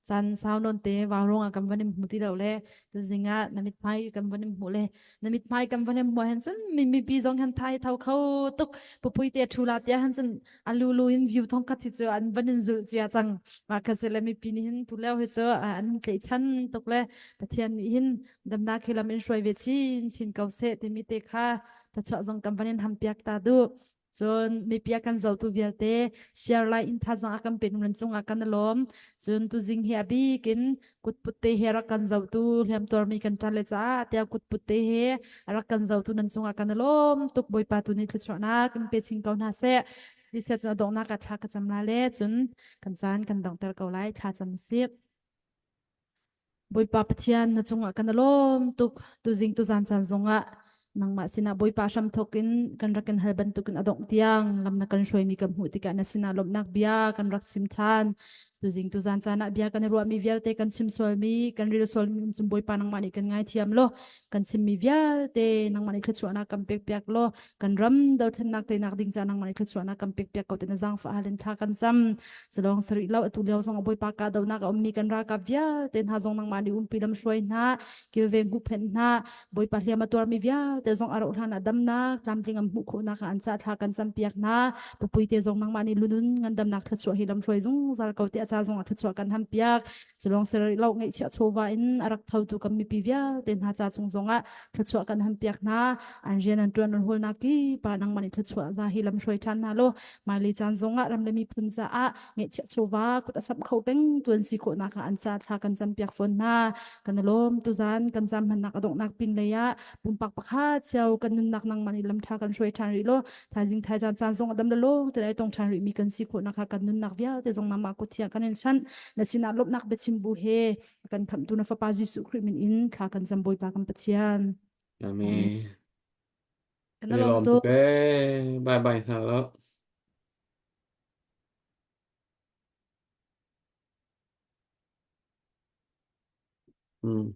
caan sau nawn te vaurung ah kan van in hmu ti lo le tuzing ah na mithmai kan van in hmuh le na mithmai kan van in hmuh hen cun mi mipi zong han thai tho kho tuk pupui te thu la tia han cun alulu in view thong khat hi cu an van in zulh cia cang ma kha se le mipi nih hin tu leo hi cu an tleih chan tuk le Pathian nih hin damnak hi lam in hruai ve chin chin ko seh timi te kha thlachuah zong kan van in ham piak ta duh cun mipi a kan zohtu vialte share lai in thazang a kan pe nan cungah kan lawm cun tuzing hi a bik in kutput te he rak kan zohtu hliamtuar mi kan ṭan le caah tiah kutput te he rak kan zohtu nan cungah kan lawm tuk bawipa tu nih thluachuahnak in pe chin ko hna seh Lisa cun a donghnak ah thla ka cam la le cun kan caan kan donghter ko lai thla cam sih Bawipa Pathian na cungah kan i lawm tuk. Tuzing tuzan caan zongah nangmah sinah Bawipa hramthawk in kan rak in hal bantukin a dongh tiang lam na kan hruaimi kan hmuh tikah na sinah lawmhnak bia kan rak chim ṭhan. Tuzing tuzan caan ah bia kan i ruahmi vialte kan chim sualmi, kan ril sualmi um cung Bawipa nangmah nih kan ngaithiam law kan chimmi vialte nangmah nih thluachuahnak kan pekpiak law kan ram dothlennak teinak ding ca nangmah nih thluachuahnak kan pekpiak ko tina zaangfah halin thla kan cam culong sarih lo atu lio zong bawipa ka donak a ummi kan ralkap vialte hna zong nangmah nih umpi lam hruai hna kilveng huhphenh hna bawipa hliam a tuarmi vialte zong a rauh hlan ah damnak tlamtling an hmuh khawhnak ah an ca thla kan cam piak hna pupui te zong nangmah nih lunun ngandamnak thluachuah hi lam hruai zungzal ko te a ca zong ah thluachuah kan ham piak culong sarih lo ngeihchiah chawva in a rak thotu kan mipi vialte hna ca chung zongah thluachuah kan han piak hna an rian an ṭuan an hawlnak ki pa nangmah nih thluachuah za hi lam hruai ṭhan hna law hmailei caan zongah ram le miphun caah ngeihchiah chawva kut a samh kho peng tuan si khawhnak ah an ca thla kan cam piak fawn hna kan i lawm tuzan kan zam hmannak a donghnak pin lei ah pumpak pakhat cio kan nunnak nangmah nih lam ṭha kan hruai ṭhan rih law thaizing thaizan caan zong a dam le lawng te ai tong ṭhan rih mi kan si khawhnak kha kan nunnak vialte zong nangmah kut thiang kan in chanh na sinah lawmhnak biachim bu he kan khamhtu na fapa Jesuh Khrih min in thla kan cam Bawipa kan Pathian. Amen. Kan Kan i lawm lawm tuk. tuk ee. Bye bye hna lo. Mm.